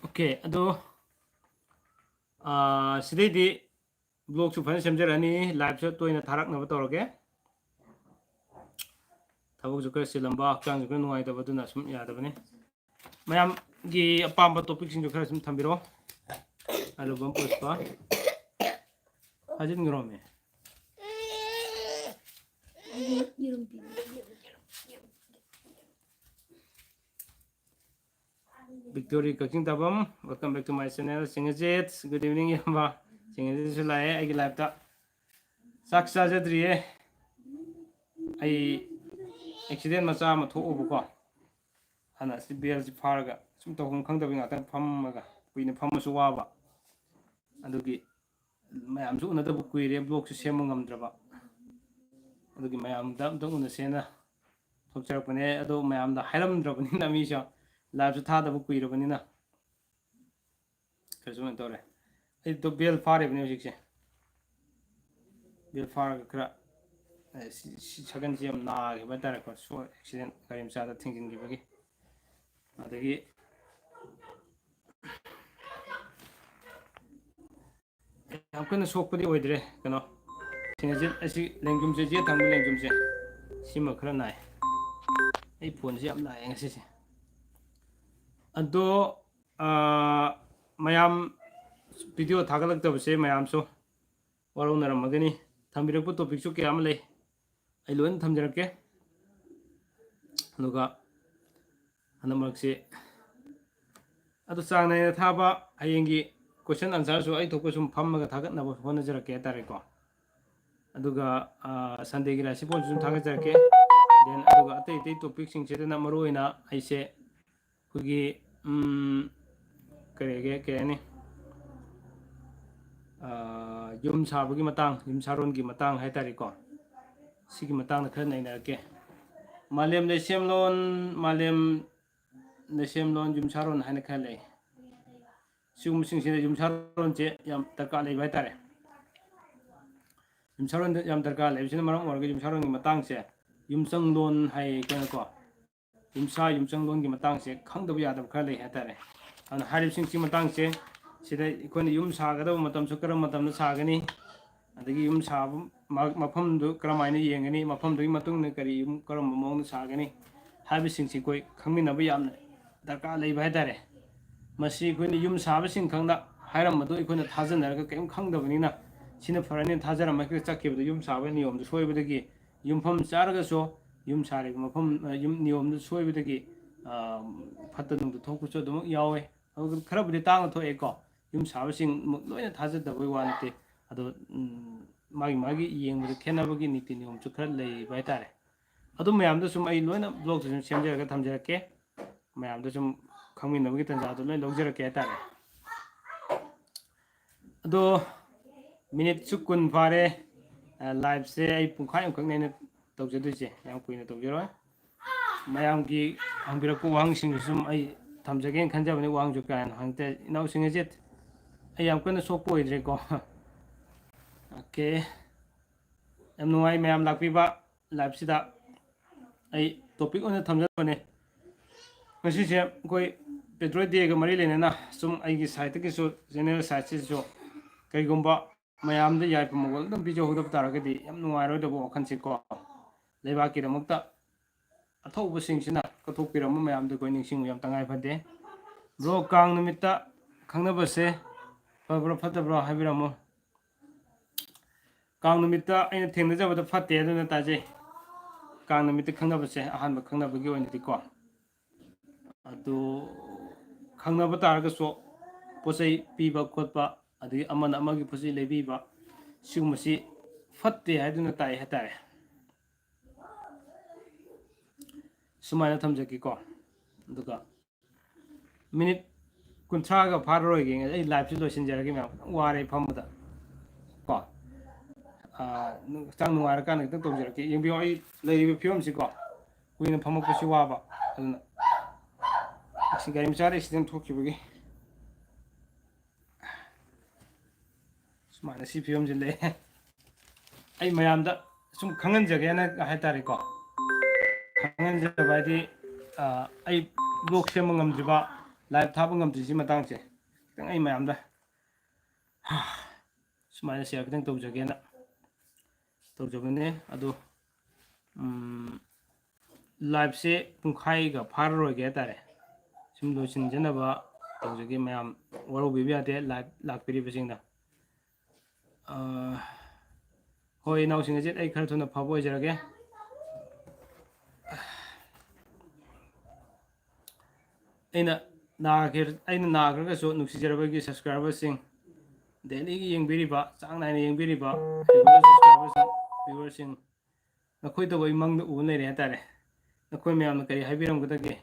ꯑꯣꯀꯦ, ꯑꯗꯣ, ꯑꯥ, ꯁꯤꯗꯩꯗꯤ ꯕ꯭ꯂꯣꯛꯁꯨ ꯐꯖꯅ ꯁꯦꯝꯖꯔꯛꯑꯅꯤ, ꯂꯥꯏꯞꯁꯨ ꯇꯣꯏꯅ ꯊꯥꯔꯛꯅꯕ ꯇꯧꯔꯒꯦ꯫ ꯊꯕꯛꯁꯨ ꯈꯔ ꯆꯤꯜꯂꯝꯕ, ꯍꯛꯆꯥꯡꯁꯨ ꯈꯔ ꯅꯨꯡꯉꯥꯏꯇꯕ, ꯑꯗꯨꯅ ꯁꯨꯝ ꯌꯥꯗꯕꯅꯤ꯫ ꯃꯌꯥꯝ ꯒꯤ ꯑꯄꯥꯝꯕ ꯇꯣꯄꯤꯛꯁꯤꯡꯗꯣ ꯈꯔ ꯁꯨꯝ ꯊꯝꯕꯤꯔꯣ꯫ ꯑꯂꯨꯕꯝ ꯄꯨꯁꯄ꯫ ꯐꯥꯖꯤꯟꯈ꯭ꯔꯣꯃꯤ꯫ ꯌꯦꯔꯨꯝ ꯄꯤꯕꯤꯌꯨ꯫ Victory Kakching ꯇꯥꯕꯝ, welcome back to my channel, ꯁꯤꯡꯉꯖꯤꯠ꯫ Good evening, ꯏꯌꯥꯝꯕ꯫ ꯁꯤꯡꯉꯖꯤꯠꯁꯨ ꯂꯥꯛꯑꯦ ꯑꯩꯒꯤ ꯂꯥꯏꯐꯇ꯫ ꯆꯥꯛ ꯆꯥꯖꯗ꯭ꯔꯤꯌꯦ꯫ ꯑꯩ ꯑꯦꯛꯁꯤꯗꯦꯟ ꯃꯆꯥ ꯑꯃ ꯊꯣꯛꯎꯕꯀꯣ꯫ ꯍꯥꯟꯅ ꯑꯁꯤ ꯕꯦꯜꯁꯤ ꯐꯥꯔꯒ ꯁꯨꯝ ꯇꯧꯐꯝ ꯈꯪꯗꯕꯒꯤ ꯉꯥꯛꯇꯪ ꯐꯝꯃꯒ, ꯀꯨꯏꯅ ꯐꯝꯃꯁꯨ ꯋꯥꯕ꯫ ꯑꯗꯨꯒꯤ ꯃꯌꯥꯝꯁꯨ ꯎꯅꯗꯕ ꯀꯨꯏꯔꯦ, ꯕ꯭ꯂꯣꯒꯁꯨ ꯁꯦꯝꯕ ꯉꯝꯗ꯭ꯔꯕ꯫ ꯑꯗꯨꯒꯤ ꯃꯌꯥꯝꯗ ꯑꯝꯇꯪ ꯎꯅꯁꯦꯅ ꯊꯣꯛꯆꯔꯛꯄꯅꯦ꯫ ꯑꯗꯣ ꯃꯌꯥꯝꯗ ꯍꯥꯏꯔꯝꯗ꯭ꯔꯕꯅꯤꯅ, ꯃꯤꯁꯨ ꯂꯥꯏꯐꯁꯨ ꯊꯥꯗꯕ ꯀꯨꯏꯔꯕꯅꯤꯅ꯫ ꯀꯩꯁꯨ ꯀꯩꯅꯣ ꯇꯧꯔꯦ꯫ ꯑꯩꯗꯣ ꯕꯦꯜ ꯐꯥꯔꯤꯕꯅꯦ ꯍꯧꯖꯤꯛꯁꯦ꯫ ꯕꯦꯜ ꯐꯥꯔꯒ ꯈꯔ, ꯑꯦ, ꯁꯤ, ꯁꯤ ꯁꯒꯟꯁꯤ ꯌꯥꯝ ꯅꯥꯈꯤꯕ ꯍꯥꯏꯇꯥꯔꯦꯀꯣ, ꯁꯣ-, ꯑꯦꯛꯁꯤꯗꯦꯟ, ꯒꯥꯔꯤ ꯃꯆꯥꯗ ꯊꯦꯡꯖꯤꯟꯈꯤꯕꯒꯤ꯫ ꯑꯗꯒꯤ ꯌꯥꯝ ꯀꯟꯅ ꯁꯣꯛꯄꯗꯤ ꯑꯣꯏꯗ꯭ꯔꯦ꯫ ꯀꯩꯅꯣ, ꯁꯤꯡꯉꯖꯤꯠ ꯑꯁꯤ ꯂꯦꯡꯖꯨꯝꯁꯦ, ꯌꯦꯠ ꯊꯪꯕ ꯂꯦꯡꯖꯨꯝꯁꯦ, ꯁꯤꯃ ꯈꯔ ꯅꯥꯏ꯫ ꯑꯩ ꯐꯣꯟꯁꯦ ꯌꯥꯝ ꯅꯥꯏꯌꯦ ꯉꯁꯤꯁꯦ꯫ ꯑꯗꯣ, ꯑꯥ, ꯃꯌꯥꯝ ꯚꯤꯗꯤꯑꯣ ꯊꯥꯒꯠꯂꯛꯇꯕꯁꯦ ꯃꯌꯥꯝꯁꯨ ꯋꯥꯔꯧꯅꯔꯝꯃꯒꯅꯤ꯫ ꯊꯝꯕꯤꯔꯛꯄ ꯇꯣꯄꯤꯛꯁꯨ ꯀꯌꯥ ꯑꯃ ꯂꯩ, ꯑꯩ ꯂꯣꯏꯅ ꯊꯝꯖꯔꯛꯀꯦ꯫ ꯑꯗꯨꯒ ꯍꯟꯗꯛ ꯃꯔꯛꯁꯤ ꯑꯗꯨ ꯆꯥꯡ ꯅꯥꯏꯅ ꯊꯥꯕ, ꯍꯌꯦꯡꯒꯤ ꯀꯣꯏꯁꯟ ꯑꯟꯁꯔꯁꯨ ꯑꯩ ꯊꯣꯛꯄ ꯁꯨꯝ ꯐꯝꯃꯒ ꯊꯥꯒꯠꯅꯕ ꯍꯣꯠꯅꯖꯔꯛꯀꯦ ꯍꯥꯏꯇꯥꯔꯦꯀꯣ꯫ ꯑꯗꯨꯒ, ꯑꯥ, ꯁꯟꯗꯦꯒꯤ ꯔꯥꯁꯤꯐꯣꯜꯁꯨ ꯁꯨꯝ ꯊꯥꯒꯠꯆꯔꯛꯀꯦ꯫ Then ꯑꯗꯨꯒ ꯑꯇꯩ ꯑꯇꯩ ꯇꯣꯄꯤꯛꯁꯤꯡꯁꯤꯗꯅ ꯃꯔꯨꯑꯣꯏꯅ ꯑꯩꯁꯦ ꯑꯩꯈꯣꯏꯒꯤ, ꯎꯝ, ꯀꯔꯤꯒꯦ, ꯀꯩ ꯍꯥꯏꯅꯤ, ꯑꯥ, ꯌꯨꯝ ꯁꯥꯕꯒꯤ ꯃꯇꯥꯡ, ꯌꯨꯝ ꯁꯥꯔꯣꯟꯒꯤ ꯃꯇꯥꯡ ꯍꯥꯏꯇꯥꯔꯦꯀꯣ, ꯁꯤꯒꯤ ꯃꯇꯥꯡꯗ ꯈꯔ ꯅꯩꯅꯔꯛꯀꯦ꯫ ꯃꯥꯂꯦꯝ ꯂꯩꯁꯦꯝꯂꯣꯟ, ꯃꯥꯂꯦꯝ ꯂꯩꯁꯦꯝꯂꯣꯟ ꯌꯨꯝꯁꯥꯔꯣꯟ ꯍꯥꯏꯅ ꯈꯔ ꯂꯩ꯫ ꯁꯤꯒꯨꯝꯕꯁꯤꯡꯁꯤꯗ ꯌꯨꯝꯁꯥꯔꯣꯟꯁꯦ ꯌꯥꯝ ꯗꯔꯀꯥꯔ ꯂꯩꯕ ꯍꯥꯏꯇꯥꯔꯦ꯫ ꯌꯨꯝꯁꯥꯔꯣꯟꯗ ꯌꯥꯝ ꯗꯔꯀꯥꯔ ꯂꯩꯕꯁꯤꯅ ꯃꯔꯝ ꯑꯣꯏꯔꯒ ꯌꯨꯝꯁꯥꯔꯣꯟꯒꯤ ꯃꯇꯥꯡꯁꯦ, ꯌꯨꯝꯆꯪꯂꯣꯟ ꯍꯥꯏ ꯑꯩꯈꯣꯏꯅꯀꯣ, ꯌꯨꯝꯁꯥ ꯌꯨꯝꯆꯪꯂꯣꯟꯒꯤ ꯃꯇꯥꯡꯁꯦ ꯈꯪꯗꯕ ꯌꯥꯗꯕ ꯈꯔ ꯂꯩ ꯍꯥꯏꯇꯥꯔꯦ꯫ ꯑꯗꯨꯅ ꯍꯥꯏꯔꯤꯕꯁꯤꯡꯁꯤ ꯃꯇꯥꯡꯁꯦ, ꯁꯤꯗ ꯑꯩꯈꯣꯏꯅ ꯌꯨꯝ ꯁꯥꯒꯗꯕ ꯃꯇꯝꯁꯨ ꯀꯔꯝꯕ ꯃꯇꯝꯗ ꯁꯥꯒꯅꯤ, ꯑꯗꯒꯤ ꯌꯨꯝ ꯁꯥꯕ ꯃ-, ꯃꯐꯝꯗꯨ ꯀꯔꯝꯍꯥꯏꯅ ꯌꯦꯡꯒꯅꯤ, ꯃꯐꯝꯗꯨꯒꯤ ꯃꯇꯨꯡ ꯏꯟꯅ ꯀꯔꯤ ꯌꯨꯝ ꯀꯔꯝꯕ ꯃꯑꯣꯡꯗ ꯁꯥꯒꯅꯤ ꯍꯥꯏꯕꯁꯤꯡꯁꯤ ꯑꯩꯈꯣꯏ ꯈꯪꯃꯤꯟꯅꯕ ꯌꯥꯝꯅ ꯗꯔꯀꯥꯔ ꯂꯩꯕ ꯍꯥꯏꯇꯥꯔꯦ꯫ ꯃꯁꯤ ꯑꯩꯈꯣꯏꯅ ꯌꯨꯝ ꯁꯥꯕꯁꯤꯡ ꯈꯪꯅ ꯍꯥꯏꯔꯝꯕꯗꯣ ꯑꯩꯈꯣꯏꯅ ꯊꯥꯖꯅꯔꯒ ꯀꯔꯤꯝ ꯈꯪꯗꯕꯅꯤꯅ, ꯁꯤꯅ ꯐꯔꯅꯤ ꯊꯥꯖꯔꯝꯃꯒ ꯆꯠꯈꯤꯕꯗ, ꯌꯨꯝ ꯁꯥꯕ ꯅꯤꯌꯣꯝꯗ ꯁꯣꯏꯕꯗꯒꯤ ꯌꯨꯝꯐꯝ ꯆꯥꯔꯒꯁꯨ, ꯌꯨꯝ ꯁꯥꯔꯤꯕ ꯃꯐꯝ, ꯑ, ꯌꯨꯝ ꯅꯤꯌꯣꯝꯗ ꯁꯣꯏꯕꯗꯒꯤ, ꯑ, ꯐꯠꯇ ꯅꯨꯡꯗ ꯊꯣꯛꯄꯁꯨ ꯑꯗꯨꯃꯛ ꯌꯥꯎꯋꯦ꯫ ꯑꯗꯨꯒ ꯈꯔꯕꯨꯗꯤ ꯇꯥꯡꯅ ꯊꯣꯛꯑꯦꯀꯣ, ꯌꯨꯝ ꯁꯥꯕꯁꯤꯡꯃꯛ ꯂꯣꯏꯅ ꯊꯥꯖꯗꯕꯒꯤ ꯋꯥ ꯅꯠꯇꯦ꯫ ꯑꯗꯣ, ꯎꯝ, ꯃꯥꯒꯤ ꯃꯥꯒꯤ ꯌꯦꯡꯕꯗ ꯈꯦꯠꯅꯕꯒꯤ ꯅꯤꯇꯤ ꯅꯤꯌꯣꯝꯁꯨ ꯈꯔ ꯂꯩꯕ ꯍꯥꯏꯇꯥꯔꯦ꯫ ꯑꯗꯨ ꯃꯌꯥꯝꯗꯣ ꯁꯨꯝ ꯑꯩ ꯂꯣꯏꯅ ꯕ꯭ꯂꯣꯛꯇ ꯁꯨꯝ ꯁꯦꯝꯖꯔꯒ ꯊꯝꯖꯔꯛꯀꯦ꯫ ꯃꯌꯥꯝꯗ ꯁꯨꯝ ꯈꯪꯃꯤꯟꯅꯕꯒꯤ ꯇꯥꯟꯖꯥꯗꯣ ꯂꯣꯏ ꯂꯧꯖꯔꯛꯀꯦ ꯍꯥꯏꯇꯥꯔꯦ꯫ ꯑꯗꯣ ꯃꯤꯅꯤꯠꯁꯨ ꯀꯨꯟ ꯐꯥꯔꯦ꯫ ꯑ, ꯂꯥꯏꯞꯁꯦ ꯑꯩ ꯄꯨꯡꯈꯥꯏ ꯑꯃꯈꯛꯅꯦ ꯑꯩꯅ ꯇꯧꯖꯗꯣꯏꯁꯦ, ꯌꯥꯝ ꯀꯨꯏꯅ ꯇꯧꯖꯔꯣꯏ꯫ ꯃꯌꯥꯝꯒꯤ ꯍꯪꯕꯤꯔꯛꯄ ꯋꯥꯍꯪꯁꯤꯡꯗꯨ ꯁꯨꯝ ꯑꯩ ꯊꯝꯖꯒꯦꯅ ꯈꯟꯖꯕꯅꯤ꯫ ꯋꯥꯍꯪꯁꯨ ꯀꯌꯥ ꯍꯦꯟꯅ ꯍꯪꯉꯛꯇꯦ꯫ ꯏꯅꯥꯎꯁꯤꯡ ꯑꯁꯦ ꯑꯩ ꯌꯥꯝ ꯀꯟꯅ ꯁꯣꯛꯄ ꯑꯣꯏꯗ꯭ꯔꯦꯀꯣ꯫ ꯑꯣꯀꯦ꯫ ꯌꯥꯝ ꯅꯨꯡꯉꯥꯏ ꯃꯌꯥꯝ ꯂꯥꯛꯄꯤꯕ ꯂꯥꯏꯞꯁꯤꯗ꯫ ꯑꯩ ꯇꯣꯄꯤꯛ ꯑꯣꯏꯅ ꯊꯝꯖꯕꯅꯦ꯫ ꯉꯁꯤꯁꯦ ꯑꯩꯈꯣꯏ ꯄꯦꯇ꯭ꯔꯣꯏꯠ ꯗꯦꯒ ꯃꯔꯤ ꯂꯩꯅꯅ ꯁꯨꯝ ꯑꯩꯒꯤ ꯁꯥꯏꯠꯇꯒꯤꯁꯨ, ꯖꯦꯅꯔꯦꯜ ꯁꯥꯏꯠꯁꯤꯁꯨ, ꯀꯔꯤꯒꯨꯝꯕ ꯃꯌꯥꯝꯗ ꯌꯥꯏꯐ ꯃꯪꯒꯣꯜ ꯑꯗꯨꯝ ꯄꯤꯖꯍꯧꯗꯕ ꯇꯥꯔꯒꯗꯤ ꯌꯥꯝ ꯅꯨꯡꯉꯥꯏꯔꯣꯏꯗꯕ ꯋꯥꯈꯜꯁꯤꯀꯣ꯫ ꯂꯩꯕꯥꯛꯀꯤꯗꯃꯛꯇ ꯑꯊꯧꯕꯁꯤꯡꯁꯤꯅ ꯀꯠꯊꯣꯛꯄꯤꯔꯝꯕ ꯃꯌꯥꯝꯗꯣ ꯑꯩꯈꯣꯏ ꯅꯤꯡꯁꯤꯡꯕ ꯌꯥꯝ ꯇꯉꯥꯏ ꯐꯗꯦ꯫ ꯕ꯭ꯔꯣ, ꯀꯥꯡ ꯅꯨꯃꯤꯠꯇ ꯈꯪꯅꯕꯁꯦ ꯐꯕ꯭ꯔꯣ ꯐꯠꯇꯕ꯭ꯔꯣ ꯍꯥꯏꯕꯤꯔꯝꯃꯣ꯫ ꯀꯥꯡ ꯅꯨꯃꯤꯠꯇ ꯑꯩꯅ ꯊꯦꯡꯅꯖꯕꯗ ꯐꯠꯇꯦ ꯑꯗꯨꯅ ꯇꯥꯖꯩ꯫ ꯀꯥꯡ ꯅꯨꯃꯤꯠꯇ ꯈꯪꯅꯕꯁꯦ ꯑꯍꯥꯟꯕ ꯈꯪꯅꯕꯒꯤ ꯑꯣꯏꯅꯗꯤꯀꯣ꯫ ꯑꯗꯨ ꯈꯪꯅꯕ ꯇꯥꯔꯒꯁꯨ ꯄꯣꯠ ꯆꯩ ꯄꯤꯕ ꯈꯣꯠꯄ, ꯑꯗꯒꯤ ꯑꯃꯅ ꯑꯃꯒꯤ ꯄꯣꯠ ꯆꯩ ꯂꯩꯕꯤꯕ, ꯁꯤꯒꯨꯝꯕꯁꯤ ꯐꯠꯇꯦ ꯍꯥꯏꯗꯨꯅ ꯇꯥꯏ ꯍꯥꯏꯇꯥꯔꯦ꯫ ꯁꯨꯃꯥꯏꯅ ꯊꯝꯖꯒꯦꯀꯣ꯫ ꯑꯗꯨꯒ ꯃꯤꯅꯤꯠ ꯀꯨꯟꯊ꯭ꯔꯥꯒ ꯐꯥꯔꯔꯣꯏꯒꯦ꯫ ꯑꯩ ꯂꯥꯏꯞꯁꯤ ꯂꯣꯏꯁꯤꯟꯖꯔꯒꯦ ꯃꯌꯥꯝ꯫ ꯈꯤꯇꯪ ꯋꯥꯔꯦ ꯐꯝꯕꯗ ꯀꯣ꯫ ꯑꯥ, ꯍꯛꯆꯥꯡ ꯅꯨꯡꯉꯥꯏꯔꯀꯥꯟꯗ ꯈꯤꯇꯪ ꯇꯧꯖꯔꯛꯀꯦ꯫ ꯌꯦꯡꯕꯤꯌꯣ, ꯑꯩ ꯂꯩꯔꯤꯕ ꯐꯤꯕꯝꯁꯤꯀꯣ, ꯀꯨꯏꯅ ꯐꯝꯃꯛꯄꯁꯤ ꯋꯥꯕ꯫ ꯑꯗꯨꯅ ꯑꯁꯤ ꯒꯥꯔꯤ ꯃꯆꯥꯗ ꯑꯦꯛꯁꯤꯗꯦꯟ ꯊꯣꯛꯈꯤꯕꯒꯤ ꯁꯨꯃꯥꯏꯅ ꯁꯤ ꯐꯤꯕꯝꯁꯤ ꯂꯩ꯫ ꯑꯩ ꯃꯌꯥꯝꯗ ꯁꯨꯝ ꯈꯪꯍꯟꯖꯒꯦꯅ ꯍꯥꯏꯇꯥꯔꯦꯀꯣ꯫ ꯈꯪꯍꯟꯖꯕ ꯍꯥꯏꯗꯤ, ꯑ, ꯑꯩ ꯕ꯭ꯂꯣꯛ ꯁꯦꯝꯕ ꯉꯝꯗ꯭ꯔꯤꯕ, ꯂꯥꯏꯞ ꯊꯥꯕ ꯉꯝꯗ꯭ꯔꯤꯁꯤ ꯃꯇꯥꯡꯁꯦ ꯈꯤꯇꯪ ꯑꯩ ꯃꯌꯥꯝꯗ ꯁꯨꯃꯥꯏꯅ ꯁꯤꯌꯔ ꯈꯤꯇꯪ ꯇꯧꯖꯒꯦꯅ ꯇꯧꯖꯕꯅꯦ꯫ ꯑꯗꯣ, ꯎꯝ, ꯂꯥꯏꯞꯁꯦ ꯄꯨꯡꯈꯥꯏꯒ ꯐꯥꯔꯔꯣꯏꯒꯦ ꯍꯥꯏꯇꯥꯔꯦ꯫ ꯁꯨꯝ ꯂꯣꯏꯁꯤꯟꯖꯅꯕ ꯇꯧꯖꯒꯦ꯫ ꯃꯌꯥꯝ ꯋꯥꯔꯧꯕꯤꯕ ꯌꯥꯗꯦ live ꯂꯥꯛꯄꯤꯔꯤꯕꯁꯤꯡꯗ꯫ ꯑ, ꯍꯣꯏ, ꯏꯅꯥꯎꯁꯤꯡ ꯑꯁꯤ ꯑꯩ ꯈꯔ ꯊꯨꯅ ꯐꯕ ꯑꯣꯏꯖꯔꯒꯦ꯫ ꯑꯩꯅ ꯅꯥꯈꯤꯔ-, ꯑꯩꯅ ꯅꯥꯈ꯭ꯔꯒꯁꯨ ꯅꯨꯡꯁꯤꯖꯔꯕꯒꯤ subscriberꯁꯤꯡ, dailyꯒꯤ ꯌꯦꯡꯕꯤꯔꯤꯕ, ꯆꯥꯡ ꯅꯥꯏꯅ ꯌꯦꯡꯕꯤꯔꯤꯕ regular subscriberꯁꯤꯡ, viewerꯁꯤꯡ, ꯅꯈꯣꯏꯗꯕꯨ ꯑꯩ ꯃꯪꯗ ꯎꯕ ꯂꯩꯔꯦ ꯍꯥꯏꯇꯥꯔꯦ꯫ ꯅꯈꯣꯏ ꯃꯌꯥꯝꯅ ꯀꯔꯤ ꯍꯥꯏꯕꯤꯔꯝꯒꯗꯒꯦ?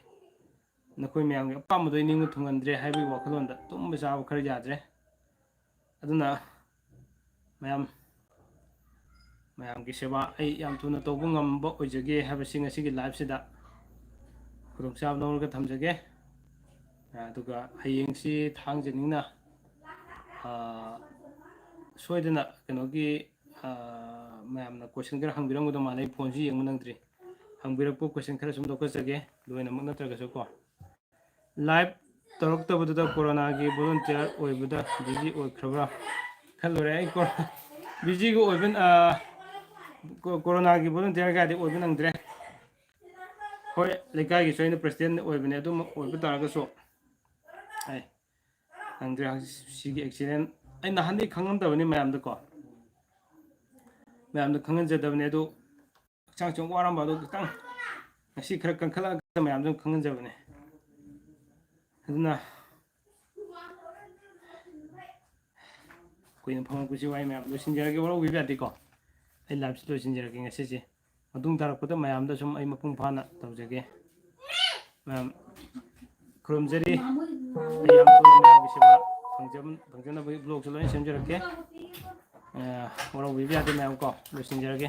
ꯅꯈꯣꯏ ꯃꯌꯥꯝꯒꯤ ꯑꯄꯥꯝꯕꯗꯣ ꯑꯩ ꯅꯤꯡꯕ ꯊꯨꯡꯍꯟꯗ꯭ꯔꯦ ꯍꯥꯏꯕꯒꯤ ꯋꯥꯈꯜꯂꯣꯟꯗ ꯇꯨꯝꯕ ꯆꯥꯕ ꯈꯔ ꯌꯥꯗ꯭ꯔꯦ꯫ ꯑꯗꯨꯅ ꯃꯌꯥꯝ, ꯃꯌꯥꯝꯒꯤ ꯁꯦꯕꯥ ꯑꯩ ꯌꯥꯝ ꯊꯨꯅ ꯇꯧꯕ ꯉꯝꯕ ꯑꯣꯏꯖꯒꯦ ꯍꯥꯏꯕꯁꯤ ꯉꯁꯤꯒꯤ liveꯁꯤꯗ ꯈꯨꯗꯣꯡꯆꯥꯕ ꯂꯧꯔꯒ ꯊꯝꯖꯒꯦ꯫ ꯑꯗꯨꯒ ꯍꯌꯦꯡꯁꯤ ꯊꯥꯡꯖꯅꯤꯅ, ꯑ, ꯁꯣꯏꯗꯅ ꯀꯩꯅꯣꯒꯤ, ꯑ, ꯃꯌꯥꯝꯅ question ꯈꯔ ꯍꯪꯕꯤꯔꯝꯒꯗꯧ ꯃꯥꯜꯂꯦ꯫ ꯑꯩ phoneꯁꯤ ꯌꯦꯡꯕ ꯅꯪꯗ꯭ꯔꯤ꯫ ꯍꯪꯕꯤꯔꯛꯄ question ꯈꯔ ꯁꯨꯝ ꯂꯧꯈꯠꯆꯒꯦ, ꯂꯣꯏꯅꯃꯛ ꯅꯠꯇ꯭ꯔꯒꯁꯨ ꯀꯣ꯫ Live ꯇꯧꯔꯛꯇꯕꯗꯨꯗ coronaꯒꯤ volunteer ꯑꯣꯏꯕꯗ busy ꯑꯣꯏꯈ꯭ꯔꯕ꯭ꯔꯥ ꯈꯜꯂꯨꯔꯦ꯫ ꯑꯩ ꯀꯣ-, busyꯒ ꯑꯣꯏꯕ, ꯑ, ꯀꯣ-, coronaꯒꯤ volunteer ꯒꯥꯗꯤ ꯑꯣꯏꯕ ꯅꯪꯗ꯭ꯔꯦ꯫ ꯍꯣꯏ, ꯂꯩꯀꯥꯏꯒꯤꯁꯨ ꯑꯩꯅ president ꯑꯣꯏꯕꯅꯦ, ꯑꯗꯨꯝ ꯑꯣꯏꯕ ꯇꯥꯔꯒꯁꯨ ꯑꯩ ꯅꯪꯗ꯭ꯔꯦ꯫ ꯍꯧꯖꯤꯛ ꯁꯤꯒꯤ accident ꯑꯩ ꯅꯍꯥꯟꯗꯩ ꯈꯪꯍꯟꯗꯕꯅꯤ ꯃꯌꯥꯝꯗꯀꯣ, ꯃꯌꯥꯝꯗ ꯈꯪꯍꯟꯖꯗꯕꯅꯤ꯫ ꯑꯗꯨ ꯍꯛꯆꯥꯡꯁꯨ ꯋꯥꯔꯝꯕ ꯑꯗꯨ ꯈꯤꯇꯪ ꯉꯁꯤ ꯈꯔ ꯀꯟꯈꯠꯂꯛꯑꯒ ꯃꯌꯥꯝꯗ ꯈꯪꯍꯟꯖꯕꯅꯤ꯫ ꯑꯗꯨꯅ ꯀꯨꯏꯅ ꯐꯝꯃꯛꯄꯁꯤ ꯋꯥꯏ ꯃꯌꯥꯝ꯫ ꯂꯣꯏꯁꯤꯟꯖꯔꯒꯦ, ꯋꯥꯔꯧꯕꯤꯕ ꯌꯥꯗꯦꯀꯣ꯫ ꯑꯩ liveꯁꯤ ꯂꯣꯏꯁꯤꯟꯖꯔꯒꯦ ꯉꯁꯤꯁꯦ꯫ ꯃꯇꯨꯡ ꯇꯥꯔꯛꯄꯗ ꯃꯌꯥꯝꯗ ꯁꯨꯝ ꯑꯩ ꯃꯄꯨꯡ ꯐꯥꯅ ꯇꯧꯖꯒꯦ꯫ ꯃꯌꯥꯝ ꯈꯨꯔꯨꯝꯖꯔꯤ꯫ ꯑꯩ ꯌꯥꯝ ꯊꯨꯅ ꯃꯌꯥꯝꯒꯤ ꯁꯦꯕꯥ ꯐꯪꯖ-, ꯐꯪꯖꯅꯕꯒꯤ vlogꯁꯨ ꯂꯣꯏꯅ ꯁꯦꯝꯖꯔꯛꯀꯦ꯫ ꯑ, ꯋꯥꯔꯧꯕꯤꯕ ꯌꯥꯗꯦ ꯃꯌꯥꯝ ꯀꯣ꯫ ꯂꯣꯏꯁꯤꯟꯖꯔꯒꯦ꯫